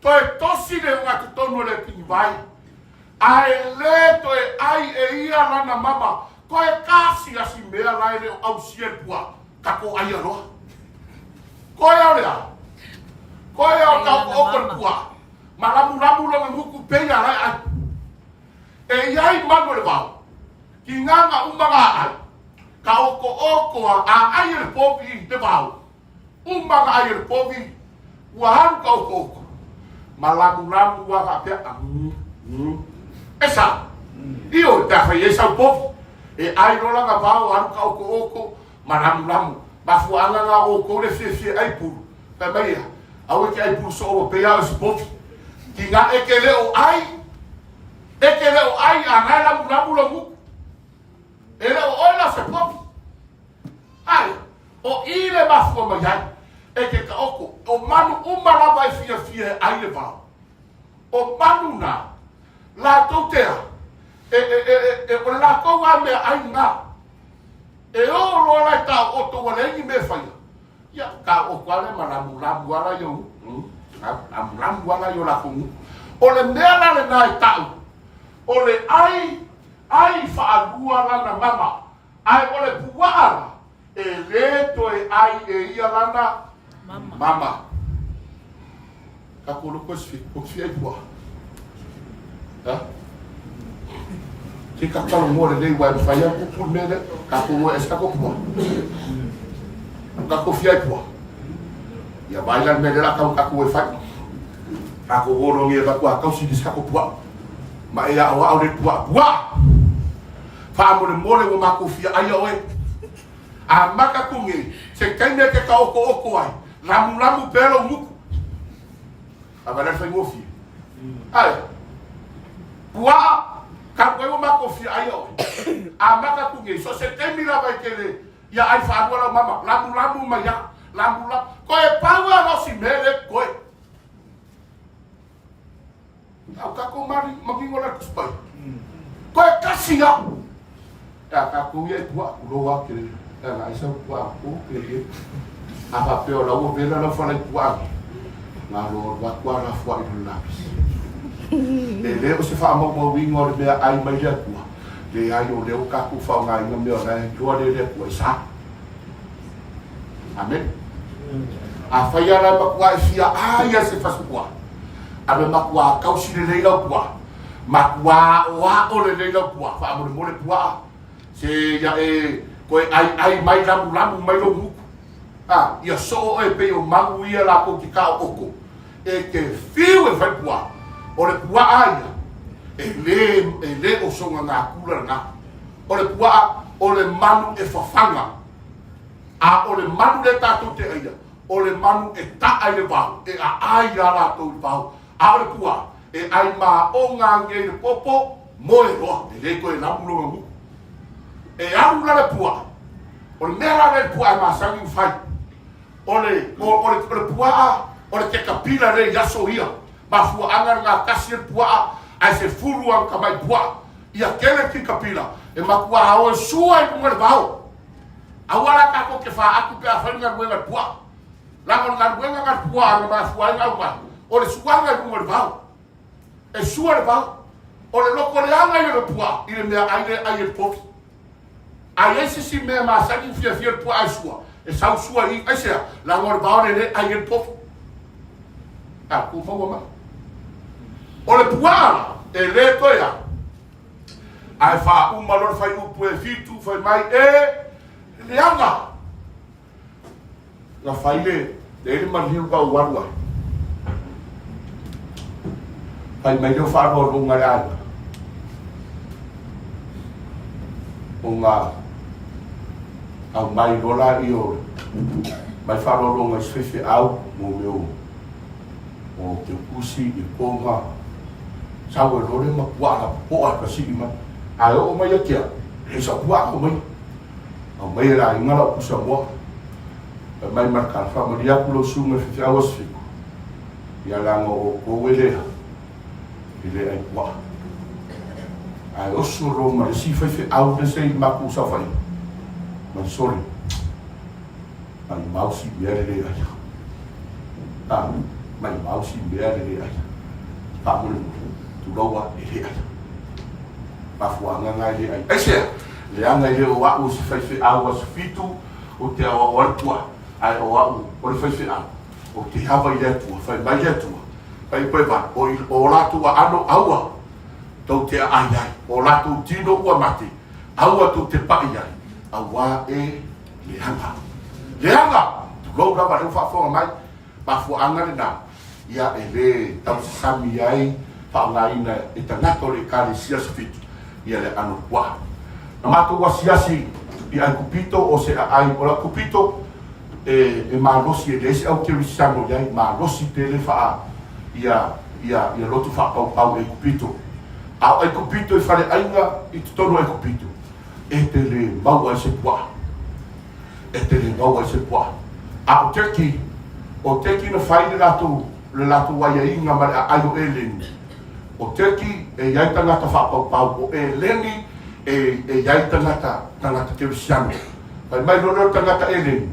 toe tosi le ogatotonu o le tigivae. Ae le toe ai e ia lana mama, toe kasi a si mea la e le o ausia e le puaa, ka ko aia loa. Koe ao le a? Koe ao ka oko oko le puaa, ma lamulamu lona nuku peia la e ai. E iai manu o le vao, ki nganga uma nga ai, ka oko oko a a ai e le povi i le vao. Uma nga ai e le povi, ua alu ka okooko, ma lamulamu ua faapea, mm, mm. E sa, ioe, pe a fai ai sau povi, e ai loa lana vao alu ka okooko, ma lamulamu. Mafuaaga nga o oukou le fiafia ai pulu. Fai mai ia, aua e te ai pulu soo ua pei a o se povi. Ki nga e ke le o ai, e ke le o ai a nga e lamulamu lo muku. E le o oe la o se povi. Ae, o i le mafua mai ai, e ke kaoko, o manu uma lava e fiafia e ai le vao. O manu na, latou te a, e, e, e, e, e, o le latou a mea ai na. E o loa la e taoto ua leai ni mea e faia, ia, taoto a le ma lamulamu a la ia u. Lamulamu lava la i o lakou nu'u. O le mea la lenā e ta'u, o le ai, ai faalua lana mama, ae o le puaa la, e lē toe ai e ia lana mama. Tatou loko e fia ai puaa. Ha? Se ka talanoa lelei uae mafai a tupu le mea lea. Tatou o e ese tatou puaa. Tatou fia ai puaa. Ia vaai la le mea lea la tau tatou e fai. Tatou o loa e avatu a tausi i se tatou puaa. Ma e aoao le puaa. Puaa! Faamolemole ua matou fia aia oe. Amata atu nei, se taimi e te taoto'oto ai, lamulamu pea lou gutu. A vaai la le faigofie. Ae, puaa, talu ai ua matou fia aia oe. Amata atu nei, so o se taimi lava e te le ia ai faalua lau mama, lamulamu mai a, lamulamu. Toe pau lava o si mea lea totoe. A o tatou manino la i le Tusi Paia. Toe tasi lava. E a tatou ia e puaa, tulou lava ke e ana ai sau puaa o ke ie. A faapea o la ua vela lau fala i puaa nei, galo alu atu lava lafoai i lona lapisi. E le o se faamaumauina o le mea ai mai le Atua, leai o lea ua tatou faaaogaina mea o la e iloa lea e le Atua e sa. Amene. Afai lava la e matua e fia ai a se fasi puaa, a me matua tausi lelei lau puaa, matua aoao lelei lau puaa, faamolemole puaa, se ia e toe aiai mai lamulamu mai lou gutu. A, ia soo oe pei o manu ia latou te tao'oto, e te fiu e fai puaa, o le puaa ia, e lē, e lē o sona natura lena. O le puaa, o le manu e fafaga. A o le manu lea tatou te aia, o le manu e ta'a i le vao, e aai iā latou i le vao. A o le puaa, e ai maoga ange i le popo, moe loa, e le toe lamu lona gutu. E alu la le puaa, o le mea la lea le puaa e masani ona fai, o le, o, o le, o le puaa, o le kekapila lea i aso ia, mafuaaga lena tasi e le puaa, ae sefulu ana tamai puaa. Ia tele kikapila, e matua o e sua i luga o le vao. Aua la tatou te faatu pe afai le galuega i le puaa. Leaga o le galuega na le puaa na mafua ai ona aumai, o le suaga i luga o le vao. E sua le vao. O le loto leaga ia o le puaa i le meaai lea e ai e le povi. A i ai se isi mea masani ua fiafia le puaa e sua, e sau sua i i. Aisea? Leaga o le vao lea e ai e le povi. A, ua maua mai. O le puaa la, e le toe a. Ae faauma loa le fuaiupu e fitu, fai mai, E leaga. Na fai le, le le maliu ka ou alu ai. Fai mai leo faaloaloga le aiga. Ona aumai loa laia o mai faaloaloga i se faifeau mo mea o o Teukusi, i Ponga, sau ai loa le matua lapopoa e pasili mai. Ae oo mai ia te au, e leai sau puaa ko maia. Aumai e le aiga lau pusa moa. Fai mai ma le tala, faamalie atu lau susuga i le faifeau Aso Fitu, ia leaga o outou e le e le ai puaa. Ae oso loa ma le isi faifeau le se i matou saofaiga, ma le sole. Maimau si mea le le aia. A, maimau si mea le le aia. Faamolemole, tulou a, e le aia. Mafuaaga na e le aia. Aisea? Leaga e le o a'u o se faifeau aso fitu ou te aoao ai le puaa, ae o a'u o le faifeau ou te ava i le Atua. Fai mai le Atua, fai koe vai, o i o latou aano aua tou te aai ai, o latou tino ua mate, aua tou te paʻi ai, auā e Leaga. Leaga! Tulou lava lea ua faafofoga mai, mafuaaga lena, ia e le tausasami ai faaaogaina e tagata o le Ekalesia Aso Fitu ia le aano puaa. Na matou asiasi i Aikupito o se aai o le Aikupito e, e malosi e leai se au kerisiano i ai, malosi tele faa ia ia ia lotu faapaupau i Aikupito. A o Aikupito i faleaiga i totonu o Aikupito, E te lē maua ai se puaa. E te lē maua ai se puaa. A o Turkey, o Turkey na fai le latou, le latou aiaiga ma le aai o Eleni. O Turkey e i ai tagata faapaupau, o Eleni e, e i ai tagata, tagata kerisiano. Fai mai loa lea o le tagata Eleni,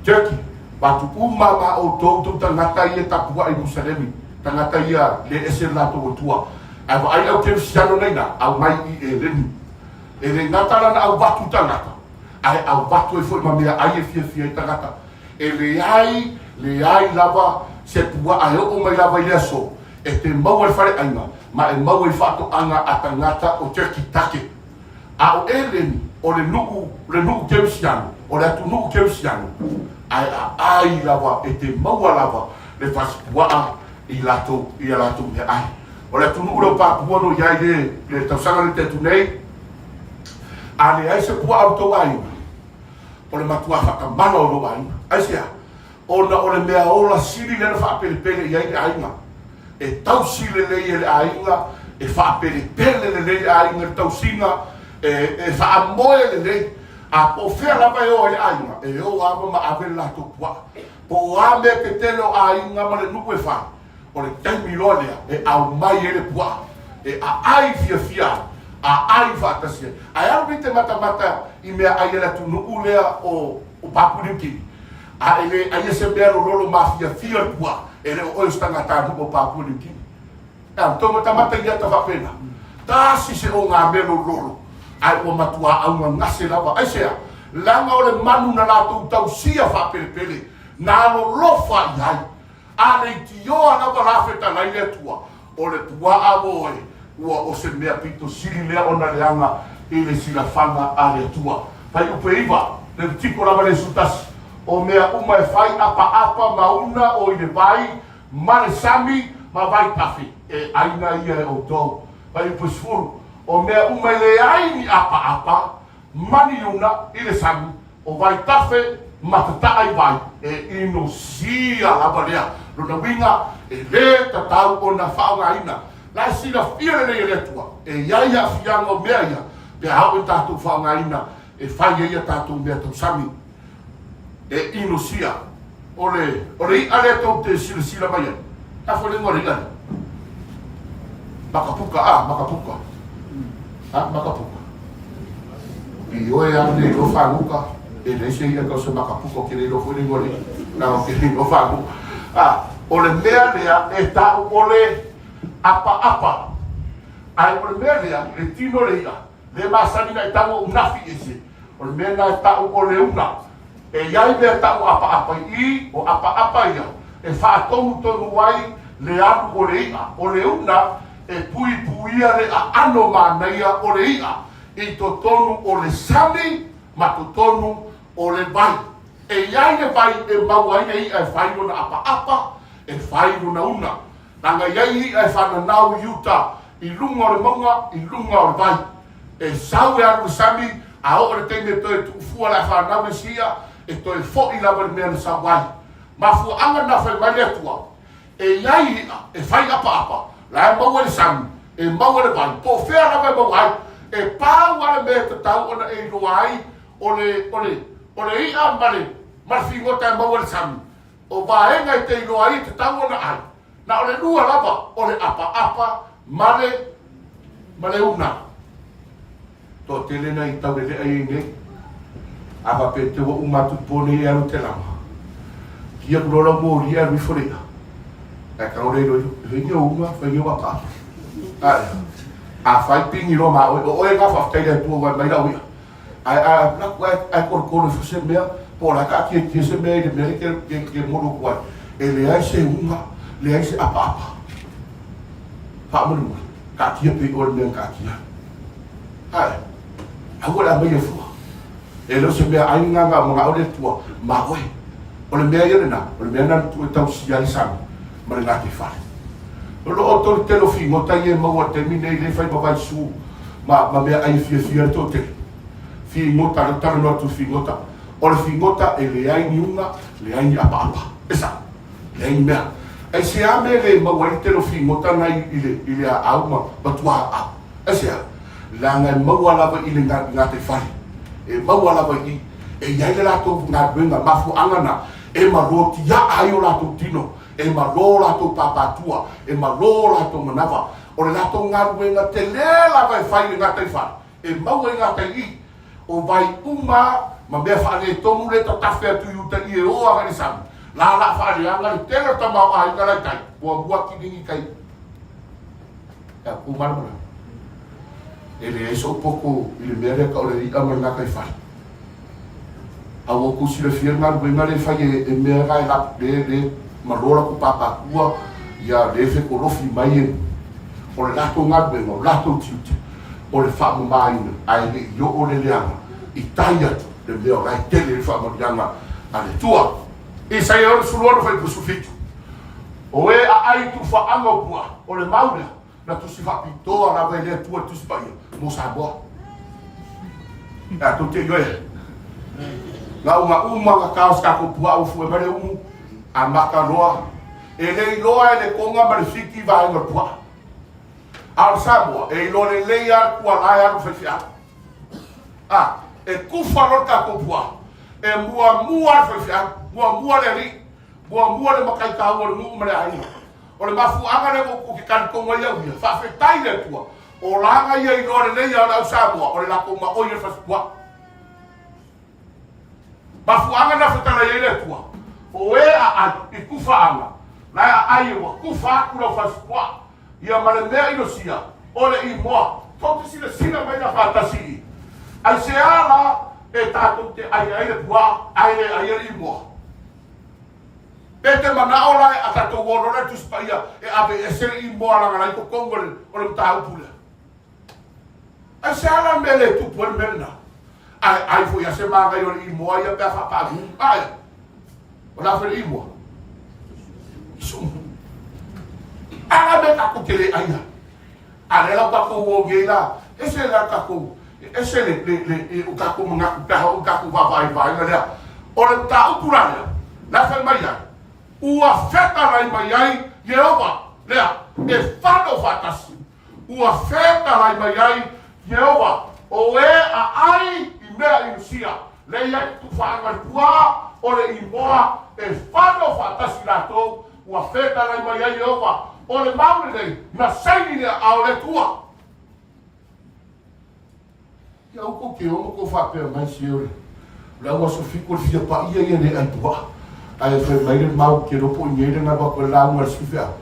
Turkey. Avatu uma ma outou tou tagata ia tapuaʻi i Ierusalemi, tagata ia le ese le latou Atua, ae vaai au Kerisiano na ina, aumai i Eleni. E le gata la na avatu tagata, ae avatu ai foi ma meaai e fiafia ai tagata. E leai, leai lava se puaa e oo mai lava i le aso e te maua i le faleaiga ma e maua i faatoaga a tagata o Turkey Take. A o Eleni, o le nuu, le nuu Kerisiano, o le atunuu Kerisiano, ae aai lava e te maua lava le fasipuaa i latou, i a latou meaai. O le atunuu lea o Papua no i ai le, le tausaga lea te atu nei, a leai se puaa o le tou aiga, o le matuā whakamana o lou aiga. Aisea? Ona o le mea ola sili lea na faapelepele i ai le aiga. E tausi lelei e le aiga, e faapelepele lelei le aiga i le tausiga, e faamoe lelei. A po o fea lava e o ai le aiga, e o lava ma ave le latou puaa. Po o a mea tetele o aiga ma le nuu e fai, O le taimi loa lea e aumai ai le puaa e aai fiafia ai, aai faatasi ai. Ae alu nei te matamata i meaai a le atunuu lea o Papua New Guinea, a e le aia se mea lololo mafiafia o le puaa, e le o oe o se tagatanuu o Papua New Guinea. E a, tou matamata i ni ata faapena? Tasi se ogamea lololo, ae ua matuā augagase lava. Aisea? Leaga o le manu na latou tausia faapelepele, na alolofa i ai. A leitioa lava la fetalai le Atua, o le puaa moe ua o se mea pito sili lea ona leaga i le silafaga a le Atua. Fuaiupu e 9, Levitiko lava le 11, O mea uma e fai apaapa ma una o i le vai ma le sami ma vaitafe, e aina ia e outou. Fuaiupu e 10, O mea uma e leai ni apaapa ma ni una i le sami, O vaitafe ma tataa i vai, e inosia lava lea. Lona uiga, e lē tatau ona faaaogaina. La e silafia lelei e le Atua, e i ai aafiaga o mea ia pe a oo i tatou faaaogaina e fai ai a tatou mea tausami. E inosia. O le, o le iʻa lea tou te silasila mai ai, e a foi le igoa o le iʻa lea? Makapuka, a, makapuka. A, makapuka. I oe a le iloa faguka, e leai se iʻa tau se makapuka, ou te le iloa foi le igoa o le iʻa, leaga ou te le iloa faguka. A, o le mea lea e tau o le apaapa. Ae o le mea lea, le tino o le iʻa, le masani na e tau o unafi ese, o le mea na e tau o le una. E i ai mea tau apaapa i i, o apaapa ia e faatonutonu ai le alu o le iʻa. O le una e puipuia le aano manaia o le iʻa i totonu o le sami ma totonu o le vai. E i ai le vai e maua ai le iʻa e fai lona apaapa, e fai lona una. Leaga e i ai iʻa e fananau i uta i luga o le mauga, i luga o le vai. E sau e alu i le sami, a oo i le taimi e toe tuufua le a fanau le isi iʻa, e toe foʻi lava i le mea na sau ai. Mafuaaga na fai mai le Atua, E i ai iʻa e fai apaapa, la e maua i le sami, e maua i le vai, po o fea lava e maua ai. E pau lava le mea e tatau ona e iloa ai o le, o le, o le iʻa ma le, ma le figota e maua i le sami, O vaega e te iloa ai e tatau ona ai, na o le lua lava, o le apaapa ma le, ma le una. Toatele nai taulelea i ai nei. A faapea te ua uma atu po nei e alu te lama. Ki aku loa lau moli e alu ifo le i'a. Ae tago le iloa ifo, e fai ni ou una, fai ni ou apaapa. Ae, a fai pigi loa ma oe, o oe na faafetai le Atua ua aumai lau i'a. Ae a alu atu ae ae kolokolo ifo se mea, po o le a taatiatia se mea i le mea lea e ke molu atu ai, e leai se uga, leai se apaapa. Faamolemole, taatia pea i o le mea na taatia ai. Ae, aua le aumaia fua. E le o se mea ai lena na manao le Atua ma oe. O le mea ia lena, o le mea lena na tuu e tausia ai le sami ma le gataifale. O lo o tolu tele o figota ia e maua i le taimi nei lea e fai ma vaisu ma, ma meaai e fiafia le toatele. Figota, lea ou talanoa atu i figota. O le figota e leai ni uga, leai ni apaapa. E sao, leai ni mea. Aisea mea e le maua ai le tele o figota na i, i le, i le aau ma, ma tuaau? Aisea? Leaga e maua lava i le gataifale. E maua lava i i. E i ai le latou galuega, mafuaaga na e malotiaa ai o latou tino, e malo latou pāpātua, e malo latou manava. O le latou galuega telē lava e fai i le gataifale, e maua i gatai i, o vai uma. ma mea faaletonu lea e tatafe atu i uta i e o agai i le sami, la o le a faaleaga le tele o le tamaoaiga la i tai, muamua kiligi i tai. E a kou malamalama? E leai sou poto i le mea lea tau o le i'a ma le gataifale. A ua outou silafia le galuega lea e fai e e mea la e la le le malo latou papatua ia le fetolofi mai e o le latou galuega o latou tiute o le faamamaina ae le i oo le leaga i tai atu le mea o la e tele le faamanuiaga a le Atua. Isaia 66 fuaiupu 17 O e aai i tufaaga o puaa o le mau lea na tusi faapitoa lava e le Atua le Tusi Paia mo Samoa. E a tou te ioe. Gauga uma ga kao se tatou puaa ua fue mai le umu, amata loa. E le iloa e le Toga ma le Fiti vaega o le puaa. A o le Samoa, e iloa lelei lava le tuala e alu i le faifeau. A, e kufa loa le tatou puaa, e muamua le faifeau, muamua le alii, muamua le matai taua o le nuu ma le aiga. O le mafuaaga lea ua ou te talitonu ai au ia, faafetai i le Atua, o laga ia iloa lelei a o le au Samoa, o le latou maoi o le fasipuaa. Mafuaaga na fetalai ai le Atua, o e aai i kufaaga, la e aai e ua kufa atu lau fasipuaa, ia ma le mea inosia, o le imoa. Tou te silasila mai la faatasi i i. Aisea la e tatou te ai ai le puaa ae le aia le imoa? Pe te manao la a tatou o loa le Tusi Paia e ave ese le imoa laga la i totonu o le, o le mataupu lea. Aisea la mea le tupu ai le mea lena? Ae ai foi a se manaia o le imoa ia pe a faapaagu. Ae, o le a foi le imoa? Isumu. A la mea tatou te le aia. A lea la ua tatou o nei la, ese la tatou, ese le, le, le, le o tatou manatu pe a oo i tatou vaavaai i le vaega lea. O le mataupu la lea, la e fai mai ai, ua fetalai mai ai Ieova, lea, e fano faatasi. Ua fetalai mai ai Ieova, o e aai i mea inusia, lea i ai tufaaga i tua o le imoa e fano faatasi latou, Ua fetalai mai ai Ieova, o le mau lenei, na saini le aao o le Atua. Ia aua tou te ono tou faapea mai, se o le au aso fitu o le fia paia ia le ai puaa. Ae fai mai le mau, ke iloa po o i nei le galu atu e lauga i le sui feau,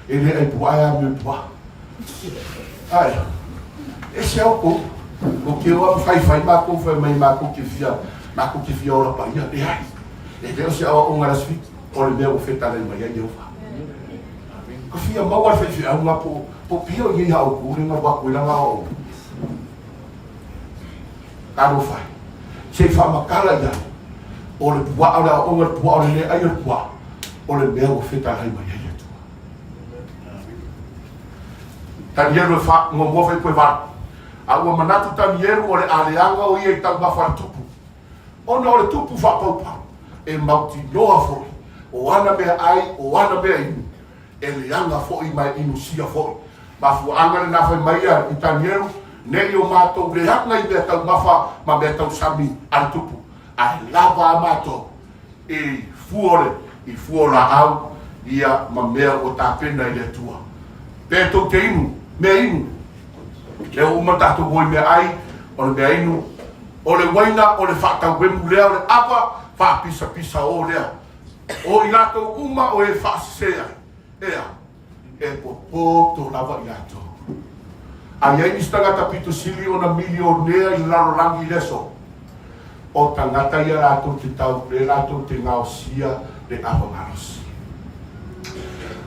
e le ai puaa e amio i puaa. Ae, ese au kou. O ke o a faifai makou fai mai makou te fia, makou te fia ola paia. Leai, e le o se aoaoga i le aso fitu. O le mea ua fetalai mai ai Ieova. Ka fia maua le faifeau po po pia o ia ia outou le galu atu i lana aoaoga. Talofa e. Se i faamatala i ai. O le puaa o le aoaoga, le puaa o le le ai o le puaa, o le mea ua fetalai mai ai le Atua. Tanielu e fa, muamua fai koe valu. A ua manatu Tanielu o le a leaga o ia i taumafa a le tupu. Ona o le tupu faapaupau, e mautinoa foi, o ana meaai, o ana mea inu, e leaga foi ma e inusia foi. Mafuaaga lena fai mai ia i Tanielu, Ne i o matou leaga i mea taumafa ma mea tausami a le tupu, ae lava a matou i fua o le, i fua o laau, ia ma mea ua tapena i le Atua. Pe tou te inu, mea inu, lea ua uma tatou o i meaai, o le mea inu, O le uaina o le faatauemu lea o le ava faapisapisa o lea. O i latou uma o e faasese ai, ea, e popoto lava i latou. A i ai nisi tagata pito sili ona milionea i le lalolagi i le aso, o tagata ia latou te tau, le latou te gaosia le ava malosi.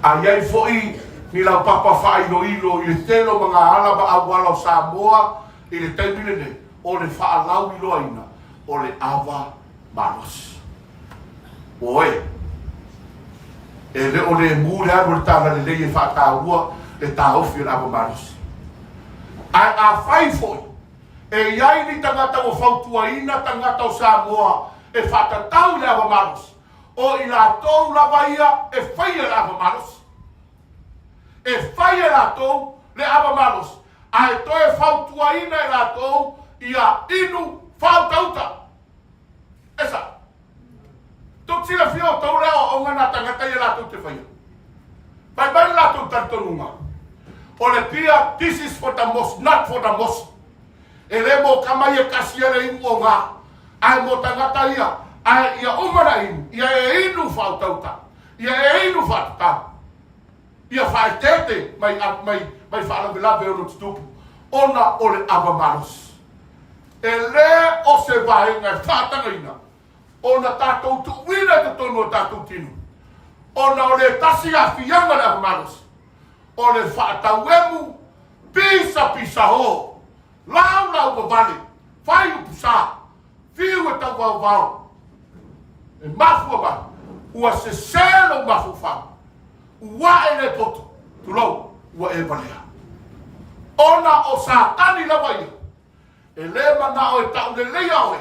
A i ai foi ni laupapa faailoilo i le tele o magaala ma auala o Samoa i le taimi lenei, o le faalauiloaina o le ava malosi. Oe, e le o lemu le alu o le talalelei e faataua le taofi o le ava malosi. Ae afai foi e i ai ni tagata ua fautuaina tagata o Samoa e faatatau i le ava malosi, o i latou lava ia e faia le ava malosi. E fai e latou le ava malosi, ae toe fautuaina e latou ia inu faautauta. E sao. Tou te silafia o tou le aoaoga na tagata ia latou te faia. Fai mai le latou talitonuga, o le pia, this is for the most, not for the most. E le mo kama ia kasi ia le inu o ngā. Ae mo tagata ia, ae ia uma na inu, ia e inu faautauta, ia e inu faatatau, ia faaeteete mai, mai, mai faalavelave e ono tutupu, ona o le ava malosi. E le o se vaega e faatagaina ona tatou tuuina i totonu o tatou tino, ona o le tasi aafiaga o le ava malosi, o le faatauemu pisapisa o, laulau vavale, fai upu sa, fiu e tauvaovao, e mafua mai, ua sese lou mafaufau, ua ae le poto, tulou, ua e valea. Ona o Satani lava ia, e le manao e tauleleia oe,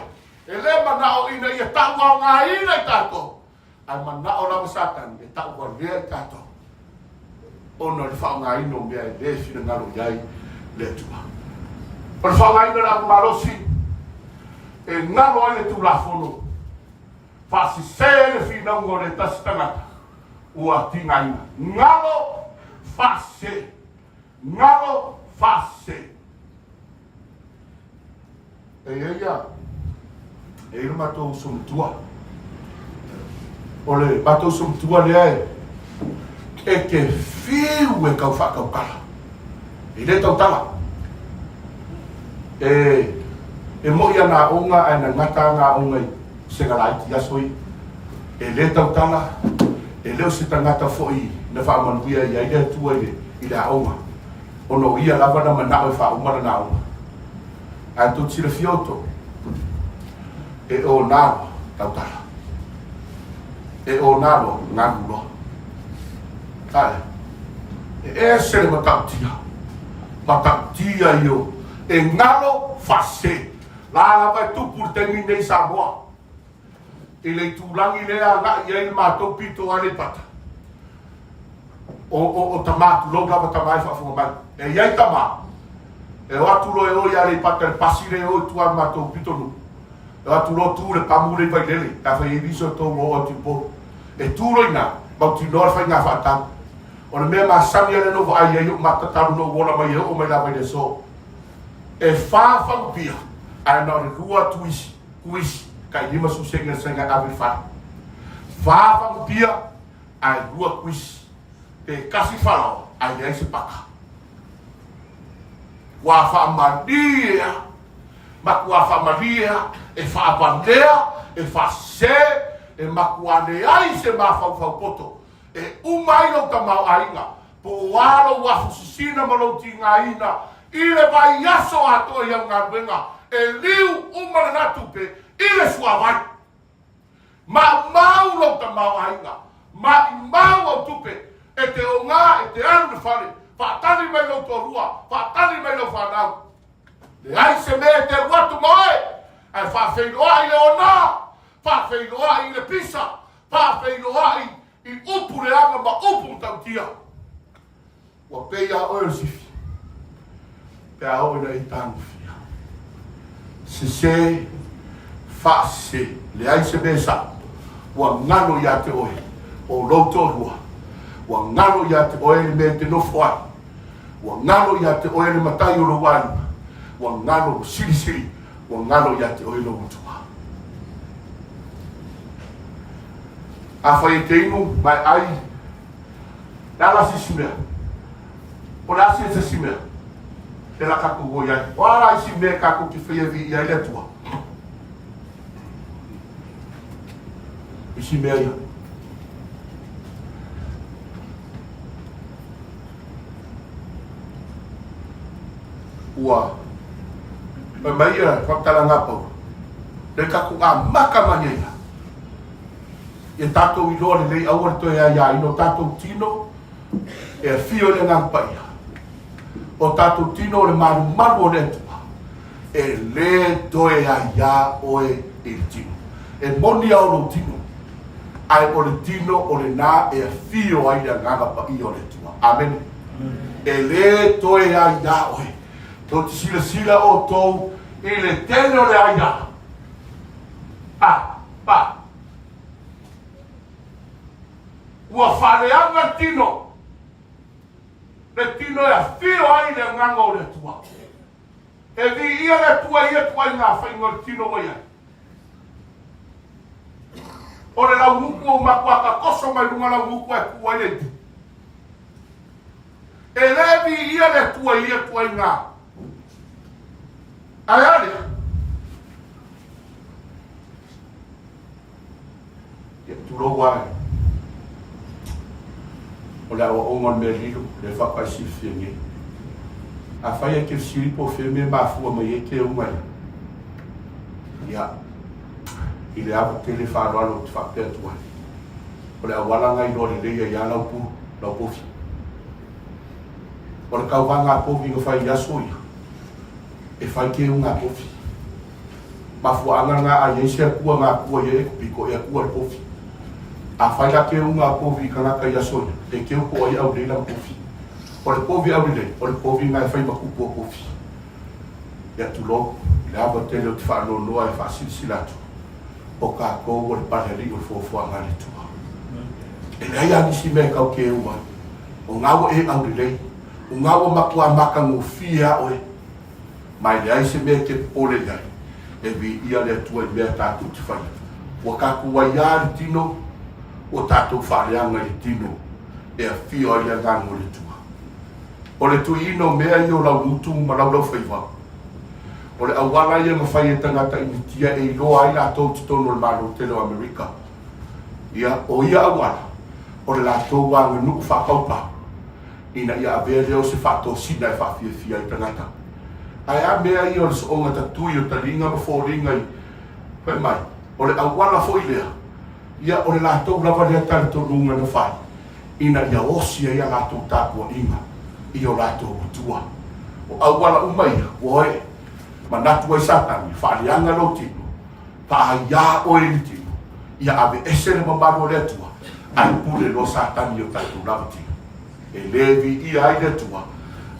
e le manao ina ia tauaogaina i tatou, ae manao lava Satani e tauvalea i tatou ona o le faaaogaina o mea e le finagalo i ai le Atua. O le faaaogaina o le ava malosi e galo ai le Tulafono, faasese ai le finauga o le tasi tagata ua tigaina. Galo, faasese. Galo, faasese. E i ai ia, e i ai le matou uso matua. O le matou uso matua lea e, e te fiu e tau faatautala. E le tautala. E, e moi ana aoga ae na gata ana aoga i Segalaiti i aso ia. E le tautala, e le o se tagata foi na faamanuia i ai le Atua i le, i le aoga. Ona o ia lava na manao e faauma lana aoga. Ae tou te silafia outou, e ona loa tautala. E ona loa galu loa. Ae, e ese le matautia. Matautia io. E galo faasese. La lava e tupu i le taimi nei i Samoa. I le itulagi lea agai i ai le matou pito o Aleipata, o, o, o tama, tulou lava tama e faafofoga mai. E i ai tama, e o atu loa e o i Aleipata i le pasi lea e o i tua i le matou pitonuu. E o atu loa tu i le pamu lea i Vailele, pe afai e i ai nisi o tou ua oo atu i Upolu. E tu loa i ina, mautinoa le faiga faatau. O le mea masani lava lea na ou vaai ai i ou mata talu na ou ola mai e oo mai lava i le aso. E fa fagupia, ae na o le lua tuisi. Kuisi, tai 50 sene le saina e ave i le fale. Fa fagupia, ae lua kuisi. Pe tasi falaoa, ae leai se paka. Ua faamalie a, matua faamalie a, e faavalea, e faasese, e matua leai se mafaufau poto E uma ai lou tamaoaiga, po o a lou afu sisina ma lou tigaina i le vaiaso atoa i au galuega, e liu uma lena tupe i le suavai. Maumau lou tamaoaiga, maimau au tupe, e te oga, e te alu i le fale, faatali mai lou toalua, faatali mai lau fanau. Leai se mea e te alu atu ma oe, ae faafeiloai le ona, faafeiloai i le pisa, Faafeiloai i upu leaga ma upu matautia. Ua pei a oe o le sifi pe a oo ina e tagofia. Sese, faasese, leai se mea e sao. Ua galo ia te oe o lou toalua. Ua galo ia te oe le mea e te nofo ai. Ua galo ia te oe le matai o lou aiga. Ua galo, silisili, Ua galo ia te oe lou Atua. Afai e te inu ma e ai, le a la se isi mea? Po o le a se isi mea e la tatou o i ai? O a la isi mea tatou te faia e viia ai le Atua? Isi mea ia. Ua fai mai ia faamatalaga a Paulo, lea tatou amata mai ai lava. Ia tatou iloa lelei aua le toe aiaina o tatou tino e afio i le Agaga Paia. O tatou tino o le malumalu o le Atua, e le toe aiā oe i le tino. E moni lava o lou tino, ae o le tino o lena e afio ai le Agaga Paia o le Atua. Amene. E le toe aiā oe. Tou te silasila outou i le tele o le aiā. A, pa. Ua faaleaga le tino, le tino e afio ai le Agaga o le Atua. E viia le Atua i ia ituaiga faiga o le tino ua i ai. O le laugutu ua matua tatoso mai luga laugutu ae tuu ai le ipu. E le viia le Atua i ia ituaiga. Ae a lea? Ia, tulou ae. O le aoaoga o le mea lilo, lea faatoa e silafia nei. Afai e te fesili po o fea mea e mafua mai ai teuga ia, ia, i le ava tele faaaloalo ou te faapea atu ai, o le auala na iloa lelei ai lava lau pulu, lau povi. O le tauvaga a povi na fai i aso ia, e fai teuga a povi. Mafuaaga lena a i ai se Atua na atua i ai e pito e atua le povi. Afai la keuga a povi i tagata i aso ia, e keu po o ai aulei lana povi. O le povi aulelei, o le povi na e fai ma kupu a povi. Ia tulou, i le ava tele ou te faanoanoa e faasilasila atu, o tatou o le pale alii o le foafoaga a le Atua. E leai lava nisi mea e tau keu ai. O na ua e aulelei, o na ua matua matagofie a oe. Ma e leai se mea e te popole i ai, e viia le Atua i mea tatou te faia. Ua tatou aiā i le tino, ua tatou faaleaga i le tino e afio ai le Agaga o le Atua. O le tuiina o mea ia o laugutu ma laulaufaiva, o le auala ia na fai e tagata Initia e iloa ai latou i totonu o le Malo tele o Amerika. Ia, o ia auala, o le latou aganuu faataupau. ina ia avea lea o se faatosina e faafiafia ai tagata. Ae a mea ia o le sooga tatui o taliga ma foliga i, fai mai, o le auala foi lea, ia o le latou lava lea talitonuga na fai, ina ia osi ai a latou tapuaiga i o latou matua. O auala uma ia, ua e manatu ai Satani, faaleaga lou tino, Faaiā oe i le tino, ia aveese le mamalu o le Atua, ae pule loa Satani i o tatou lava tino. E le viia ai le Atua,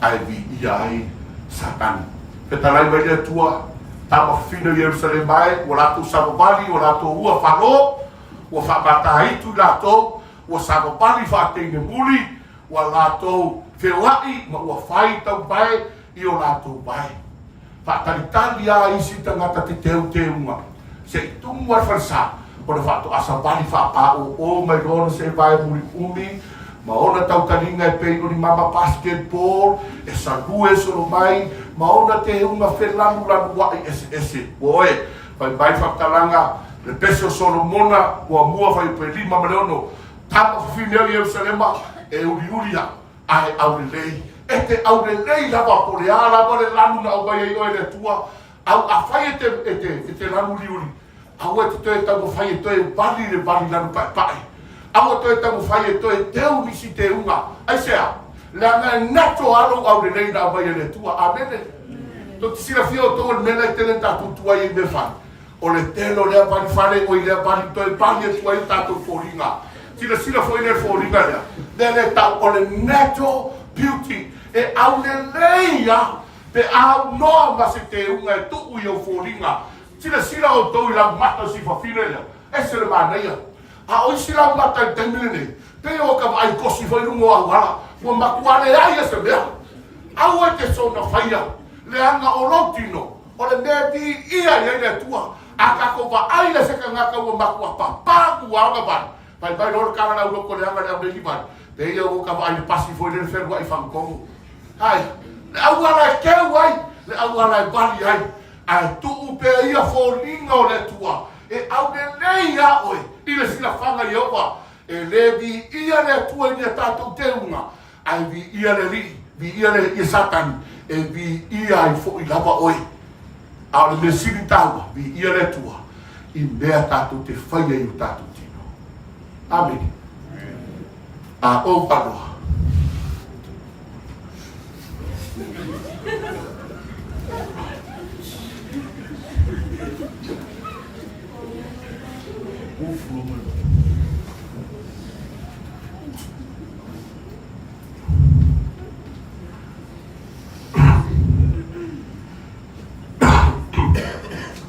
ae viia ai Satani. Fetalai mai le Atua, Tama fafine o Ierusalema e, ua latou savavali, ua latou ua falo, ua faamataitu i latou, ua savavali faateine muli, ua latou feoai ma ua fai taupae i o latou vae. Faatalitali a isi tagata te teuteuga se i tumu ai falesa ona faatoa savali faapaoo mai loa ona se vae muliumi ma ona tautaliga e pei o ni mama basketball e salue solo mai ma ona teuga felanulanuai eseese. Ua oe, fai mai faamatalaga le pese o Solomona muamua fuaiupu e 5 ma le 6, Tama fafine o Ierusalema e uliuli au ae aulelei, e te aulelei lava po o le a lava le lanu na aumai ai oe e le Atua, au afai e te, e te, e te lanu uliuli, aua e te toe taumafai e toe vali le vali lanu paepae, aua toe taumafai e toe teu nisi teuga. Aisea? Leaga e nato lava lou aulelei na aumai e le Atua. Amene. Tou te silafia outou o le mea la e tele na tatou tuai ai i mea fai. O le tele o lea vali fale, oi lea vali toe pali atu ai o tatou foliga. Silasila foi lea foliga lea, lea le tau o le natural beauty, e aulelei lava pe a aunoa ma se teuga e tuu i ou foliga. Silasila outou i laumata o si fafine lea, ese le manaia. A o isi laumata i le taimi lenei, pei o ka vaai kosi foi i luga o auala, ua matua leai a se mea. Aua e te soona faia, leaga o lou tino, O le mea e viia i ai le Atua, a tatou vaai la se tagata ua matua papa ua ona vale, fai mai loa le tala lau loto leaga le auleli vale, pei ia ua ta vaai le pasi foi lele feluai i Fagatonu. Ai, le auala e keu ai, le auala e vali ai, ae tuu pea ia foliga o le Atua e aulelei ia oe i le silafaga Ieova. E le viia le Atua i ni a tatou teuga, Ae viia le Alii, viia le ia Satani, e viia ai foi lava oe. A o le mea sili taua, viia le Atua i mea tatou te faia i o tatou tino. Amene. A ou aloha.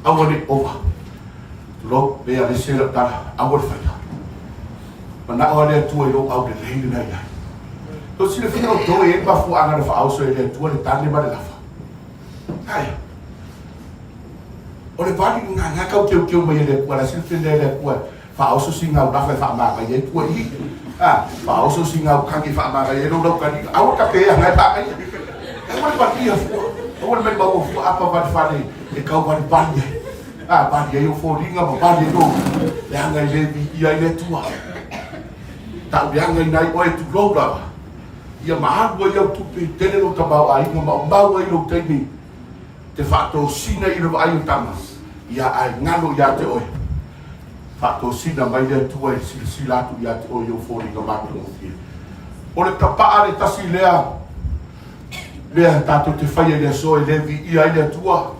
Aua ne i ova. Tulou, pei a le se lau tala, aua le faia. Manao a le Atua i lou aulelei lena i ai. Tou te silafia outou e i ai le mafuaaga na faaoso e le Atua le tane ma le lafa. Aia. O le vali lena, na tau teuteu mai e le Atua, la silafia lea e le Atua. Faaoso sina au lafa e faamagaia ai pua i i. A, faaoso sina au kagi e faamagaia ai lou laukaniga. Aua tape e aga e pagaia. Aua le valia fua. Aua le maimau fua apa valefale e tau valivali ai. A, vali ai ou foliga ma vali ai lou leaga e le viia ai le Atua. Tauleagaina ai oe, tulou lava. Ia ma alu ai au tupe, tele lou tamaoaiga ma mau ai lou taimi te faatosina i le vaai o tama, ia ae galo ia te oe. Faatosina mai le Atua e silasila atu ia te oe i ou foliga matagofie. O le tapaa le tasi lea mea tatou te faia i le aso e le viia ai le Atua.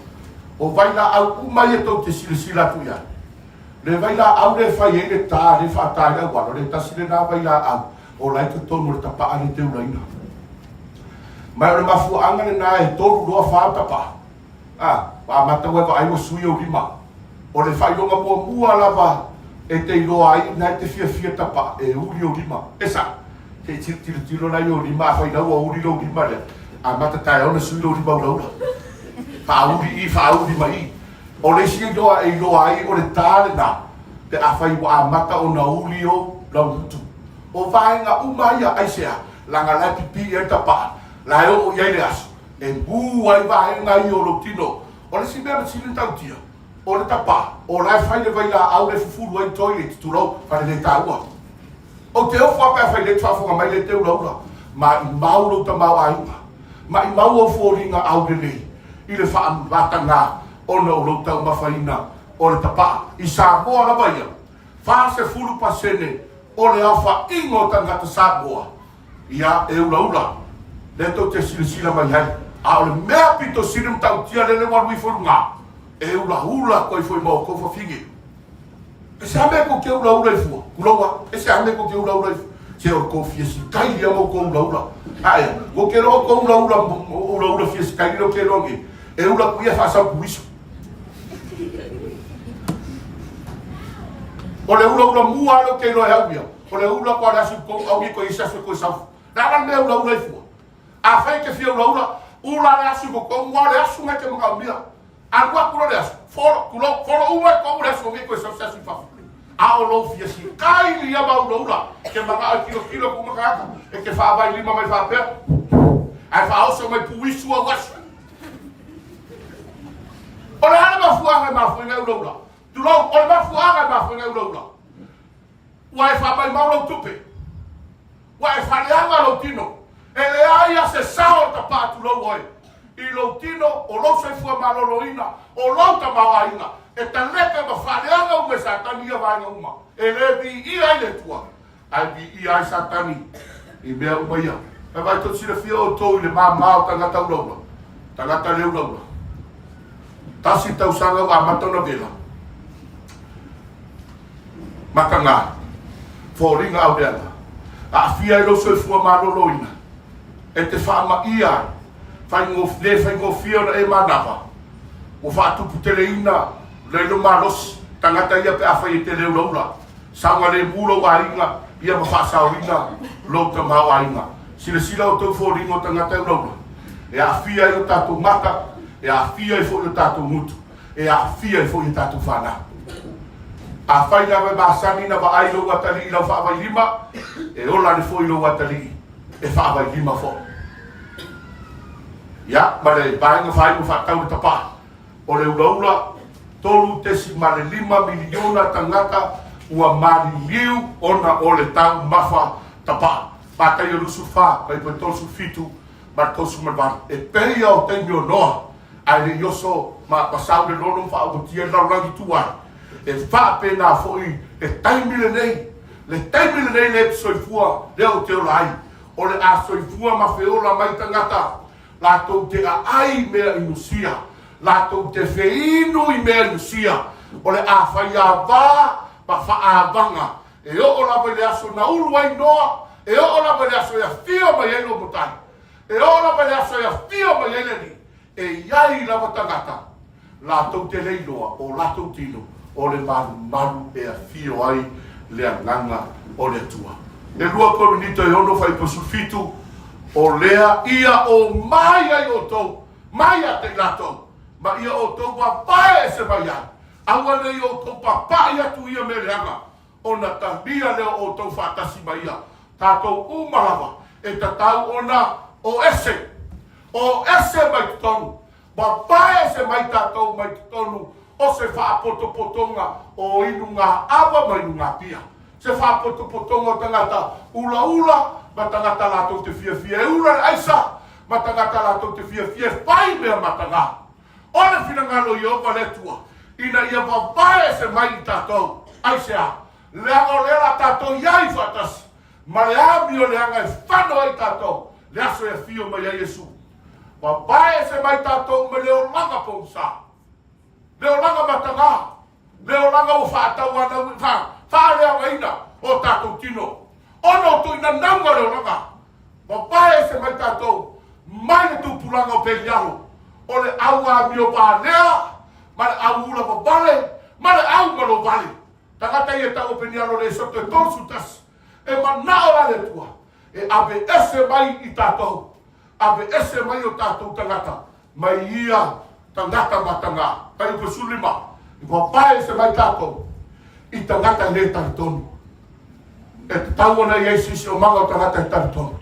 O vailaau uma ia tou te silasila atu i ai. Le vailaau lea e fai ai le ta, le faata ai le auala, o le tasi lena vailaau o la e totonu o le tapaa le teulaina. Ma o le mafuaaga lena e 3 loa 4 tapaa. A, ua amata ua e vaai ua sui ou lima. O le faailoga muamua lava e te iloa ai na e te fiafia tapaa, e uli ou lima. E sao? Se i tilotilo la i ou lima, afai la ua uli lou lima lea, amata taeao ona sui lou lima ulaula. Faauli i, faauli ma i. O le isi iloa e iloa ai o le ta lena, pe afai ua amata ona uli ou laugutu. O vaega uma ia, aisea? Leaga la e pipii ai le tapaa, la e oo i ai le aso, e mū ai vaega ia o lou tino. O le isi mea masini ona tautia, o le tapaa, o la e fai le vailaau le fufulu ai toilet, tulou, faleletaua. Ou te ofo lava pe afai lea e te faafofoga mai lea e te ulaula. Maimau lou tamaoaiga. Maimau ou foliga aulelei i le faamataga ona o lou taumafaina o le tapaa. I Samoa lava ia, 40% o le aofaiga o tagata Samoa ia e ulaula. Lea tou te silasila mai ai. A o le mea pito sili ona matautia lele ua alu ifo i luga, e ulaula atu ai foi ma outou fafine. E se a mea kou te ulaula i fua? Tulou a. E se a mea kou te ulaula i fua? Se o kou fia sikaili a mo kou ulaula. Ae, ko ke loa kou ulaula, ulaula fia sikaili leo ke loa nge. E ula ku ia whaasau kuiso. O le ulaula mua leo ke loa e au ia. O le ula kwa le asu kou au i ko isa asu ko isau. La la mea ulaula i fua. A fai ke fia ulaula, ula le asu ko kou mua le asu ngai te makaumia. Alu atu loa le aso, folo, tulou, folo uma i kou le aso nei koe sau se aso i fafo. A o lou fia sikai ia maulaula, ke manao e tilotilo ku makaka, e te faavai lima mai faapea, ae faaoso mai puisu au aso. O le a le mafuaaga e mafua ai na e ulaula? Tulou, o le mafuaaga e mafua ai na e ulaula. Ua e faamaimau lou tupe. Ua e faaleaga lou tino. E leai a se sao e tapa atu lou oe i lou tino, o lou soifua maloloina, o lou tamaoaiga, e talepe ma faaleaga uma e Satani ia vaega uma. E le viia ai le Atua, ae viia ai Satani i mea uma ia. Ae vaai tou silafia outou i le māmā o tagata ulaula, tagata le ulaula. Tasi tausaga ua amata ona vela. Mataga, foliga auleaga, aafia ai lou soifua maloloina, e te faamaia ai, faigofie, le faigofie ona e manava, ua faatuputeleina le lou malosi, tagata ia pe afai e te le ulaula, saogalemu lou aiga, ia ma faasaoina lou tamaoaiga. Silasila outou foliga o tagata e ulaula, e aafia ai o tatou mata, e aafia ai foi o tatou gutu. e aafia ai foi a tatou fanau. Afai lava e masani na vaai lou atalii i lau faavailima, e ola ane foi lou atalii e faavailima foi. Ia, ma le vaega faaiu faatau le tapaa, o le ulaula 3.5 miliona tagata ua maliliu ona o le taumafa tapaa. Mataio 24, Paipai 37 ma le 38. E pei o taimi o Noa, Ae le i oso ma sau le lolo ma faaogotia le lalolagi tuai, e faapena foi le taimi lenei, le taimi lenei lea e te soifua, lea ou te ola ai, o le a soifua ma feola mai tagata, latou te aai i mea inusia, latou te feinu i mea inusia, o le a faiava ma faaavaga, e oo lava i le aso na ulu ai Noa, e oo lava i le aso e afio mai ai Lomotai. E oo lava i le aso e afio mai ai le Alii, e i ai lava tagata latou te le iloa o latou tino o le malumalu e afio ai le Agaga o le Atua. E lua Korinito e ono faiposu fitu, o lea ia o mai ai outou mai ia te i latou, ma ia outou vavae ese mai ai, aua ne i outou papaʻi atu ia mea leaga. Ona talia lea o outou faatasi ma ia. Tatou uma lava e tatau ona o ese. O ese mai totonu. Papae ese mai tatou mai totonu o se faapotopotoga o inugā ava ma inugā pia. Se faapotopotoga o tagata ulaula ma tagata latou te fiafia e ula le aisa ma tagata latou te fiafia e fai mea matagā. O le finagalo o Ieova le Atua, ina ia vavae ese mai i tatou. Aisea? Leaga o lea o le a tatou i ai faatasi ma le amioleaga e fano ai tatou le aso e afio mai ai Iesu. Vavae ese mai tatou mai le olaga pogisa, le olaga matagā, le olaga ua faatauanau, faaleagaina o tatou tino, ona o tuuinanauga o le olaga. Vavae ese mai tatou mai le tupulaga o Pelialo, o le au amio valea ma le au ula vavale ma le au malo vale. Tagata ia e tau o Penialo le soto e 31, e manao la le Atua e ave ese mai i tatou, ave ese mai o tatou tagata mai ia tagata matagā. Fuaiupu 15, e vavae ese mai tatou i tagata e le talitonu. E tatau ona i ai se siosiomaga o tagata e talitonu.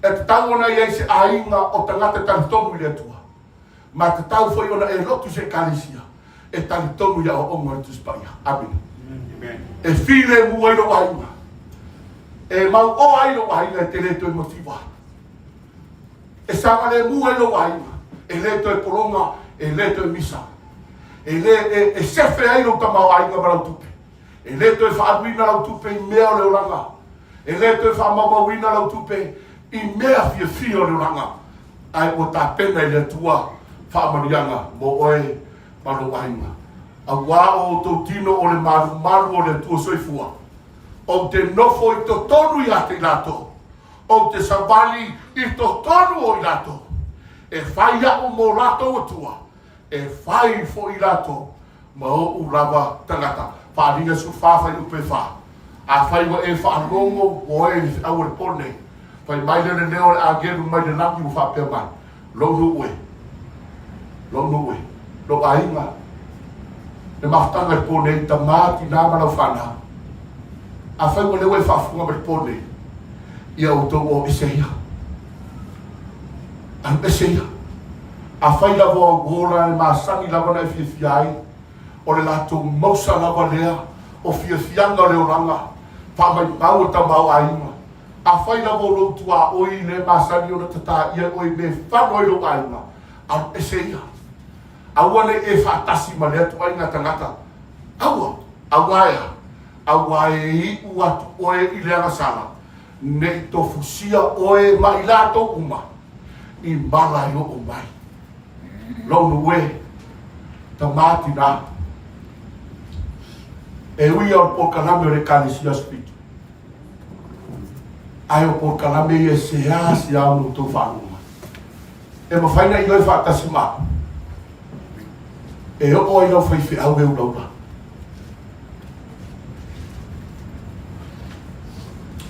E tatau ona i ai se aiga o tagata e talitonu i le Atua. Ma e tatau foi ona e lotu i se Ekalesia e talitonu i aoaoga o le Tusi Paia. Amene. E filemu ai lou aiga. E mauoa ai lou aiga e te le toe mativa. E saogalemu ai lou aiga. E le toe pologa, e le toe misa. E le e, e sefe ai lou tamaoaiga ma lau tupe. E le toe faaaluina lau tupe i mea o le olaga. E le toe faamaumauina lau tupe i mea fiafia o le olaga, ae ua tapena e le Atua faamanuiaga mo oe ma lou aiga. Auā o outou tino o le malumalu o le Atua soifua, ou te nofo i totonu ia te i latou, ou te savali i totonu o i latou, e fai aʻu mo latou Atua, e fai foi latou ma oʻu lava tagata. Faaaliga 14 fuaiupu e 4. Afai ua e faalogo ua oe i le feau o le po nei, fai mai lea le leo o le agelu mai le lagi ua faapea mai, Lou nuu e, lou nuu e, lou aiga, le mafutaga i le po nei, tamā, tinā ma lau fanau. Afai ua lea ua e faafofoga mai le po nei, ia outou o ese ia. Alu ese ia. Afai lava o au ola e masani lava ona e fiafia ai, o le latou mausa lava lea o fiafiaga o le olaga, faamaumau o tamaoaiga. Afai lava o lou tuaoi le masani ona tatā ia oe i mea e fano ai lou aiga, alu ese ia. Aua ne i e faatasi ma lea ituaiga tagata. Aua! Aua e a? Aua e iu atu oe i le agasala, ne i tofusia oe ma i latou uma i mala e oo mai. Lou nuu e, tamā tinā, e ui a o le polokalame o le Ekalesia Aso Fitu, ae o polokalame ia e seāseā ona outou faalogo mai. E mafai na ioe faatasi ma au, e oo ai lau faifeau e ulaula.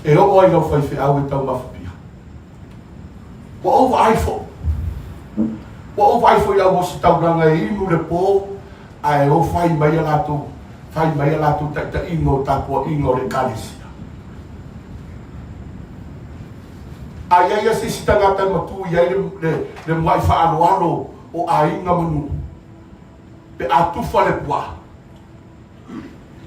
E oo ai lau faifeau e taumafa pia. Ua ou vaai foi. Ua ou vaai foi i au ositaulaga e inu le pō, ae o fai mai a latou, fai mai a latou taitaiga o tapuaiga o le Ekalesia. A i ai ia se isi tagata e matū i ai le, le, le muaʻi faaaloalo o aiga ma nuu, pe a tufa le puaa,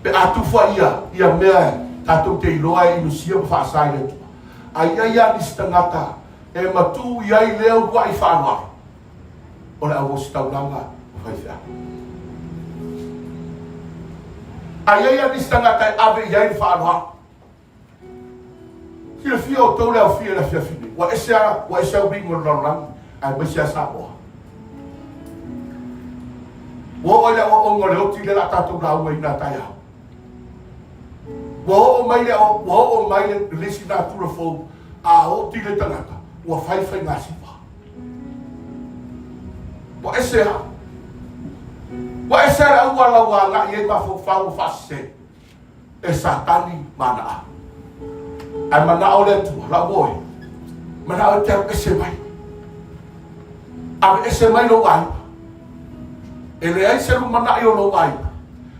pe a tufa ia, ia mea tatou te iloa e inusia ma faasa i le Atua. A i ai lava nisi tagata e matū i ai lea uluaʻi faaaloalo, o le auositaulaga o faifeau. A i ai lava nisi tagata e ave i ai le faaaloalo, silafia outou le aofia i le afiafi nei, ua ese a, ua ese au uiga o le lalolagi, aemaise a Samoa. Ua oo i le aoaoga o le oti lea o le a tatou laugaina a taeao. Ua oo mai le, ua oo mai le, le isi natura fou, a oti le tagata, ua fai faigasiva. Ua ese a. Ua ese a le auala ua agai ai mafaufau ua faasese e Satani ma ana au. Ae manao le Atua, lau oe, manao e te alu ese mai. Ave ese mai lou aiga. E leai se lumanai o lou aiga.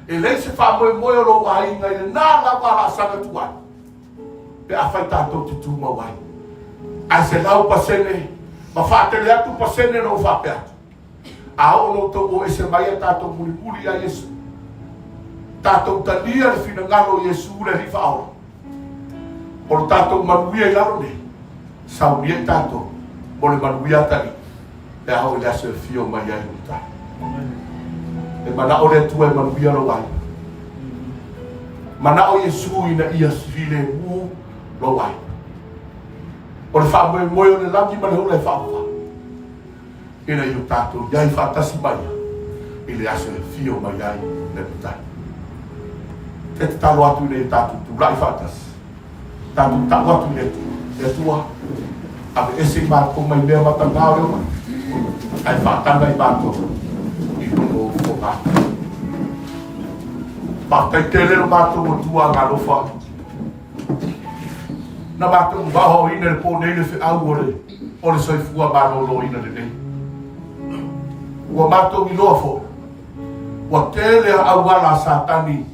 E leai se faamoemoe o lou aiga i lena lava laasaga tuai pe afai tatou te tumau ai. Ae 100% ma faatele atu pasene na ou faapea atu. A oo ina outou o ese mai a tatou mulimuli ia Iesu, tatou talia le finagalo o Iesu le Alii Faaola, o le tatou manuia i lalo nei, saunia i tatou mo le manuia atalii pe a oo i le aso e afio mai ai le Matai. E manao le Atua e manuia lou aiga. Manao Iesu ina ia filemu lou aiga. O le faamoemoe o le lagi ma le ola e faavavau. Ina ia tatou i ai faatasi ma Ia i le aso e afio mai ai le Matai. E tatalo atu ina ia tatou tulai faatasi, tatou tau atu i le Atua, Le Atua, aveese i matou mai mea matagā o le olaga, ae faataga i matou i luga o fofoga. Faafetai tele lo matou Atua agaalofa. Na matou vaoaoina i le po nei le feau o le, o le soifua maloloina lenei. Ua matou iloa foi, ua tele a auala a Satani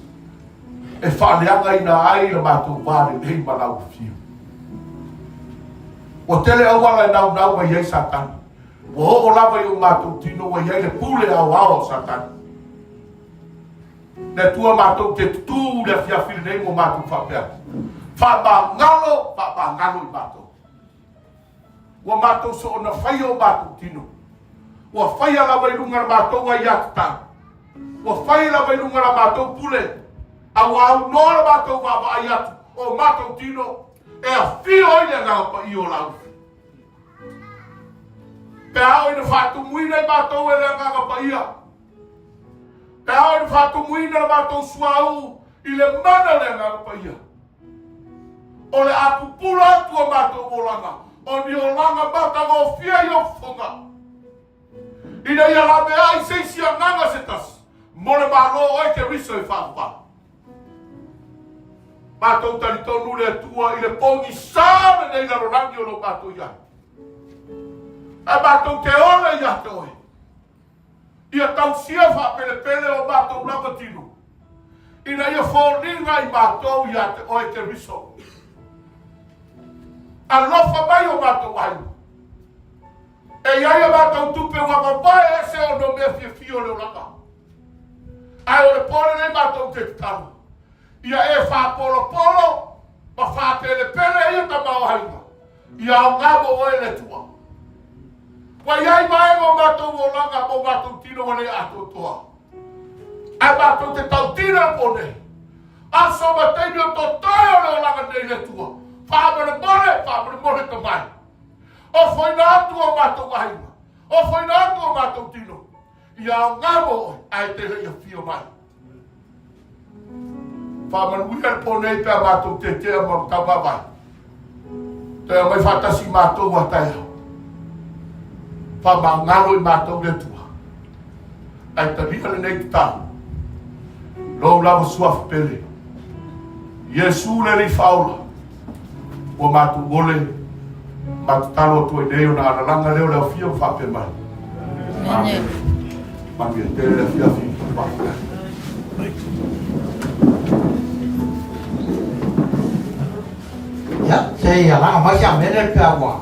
e faaleagaina ai le matou va lenei ma lau afio. Ua tele auala e naunau mai ai Satani. Ua oo lava i o matou tino ua i ai le pule aoao a Satani. Le Atua matou te tutū le afiafi lenei mo matou faapea atu. Faamagalo, faamagalo i matou. Ua matou soona faia o matou tino. Ua faia lava i luga le matou aiatatau. Ua fai lava i luga la matou pule. A ua aunoa le matou vaavaai atu o matou tino e afio ai le Agaga Paia o Laufi. Pe a oo ina faatumuina i matou e le Agaga Paia, Pe a oo ina faatumuina le matou suauu i le mana o le Agaga Paia, o le a pupula atu a matou olaga, o ni olaga matagofie i ou fofoga, ina ia laveai se isi agaga se tasi mo le Malo o oe Keriso e faavavau. Matou talitonu le Atua i le pogisa lenei lalolagi o lo o matou i ai. Ae matou te ola ia te oe. Ia tausia faapelepele o matou lava tino, ina ia foliga i matou ia te oe Keriso. Alofa mai o matou aiga. E i ai a matou tupe ua vavae ese ona o mea fiafia o le olaga. Ae o le po lenei matou te tatalo, ia e faapolopolo ma faapelepele ia tamaoaiga. Ia aoga mo oe le Atua. Ua i ai vaega o matou olaga ma o matou tino ua le atoatoa. Ae matou te tautino le po nei. Aso ma taimi o totoe o le olaga nei le Atua. Faamolemole, faamolemole tamai. Ofoina atu o matou aiga. Ofoina atu o matou tino. Ia aoga mo oe, ae te le i afio mai. Faamanuia le po nei pe a matou tetea ma taumavae. Toe aumai faatasi i matou a taeao. Faamagalo i matou le Atua. Ae talia lenei tatalo. Lou lava suafa pele. Iesu le Alii Faaola. Ua matou ole ma tatalo atu ai nei ona alalaga lea o le aofia ma faapea mai. Amen. Manuia tele le afiafi. Faafetai. Ia, se i alaga mai se amene pe a ua.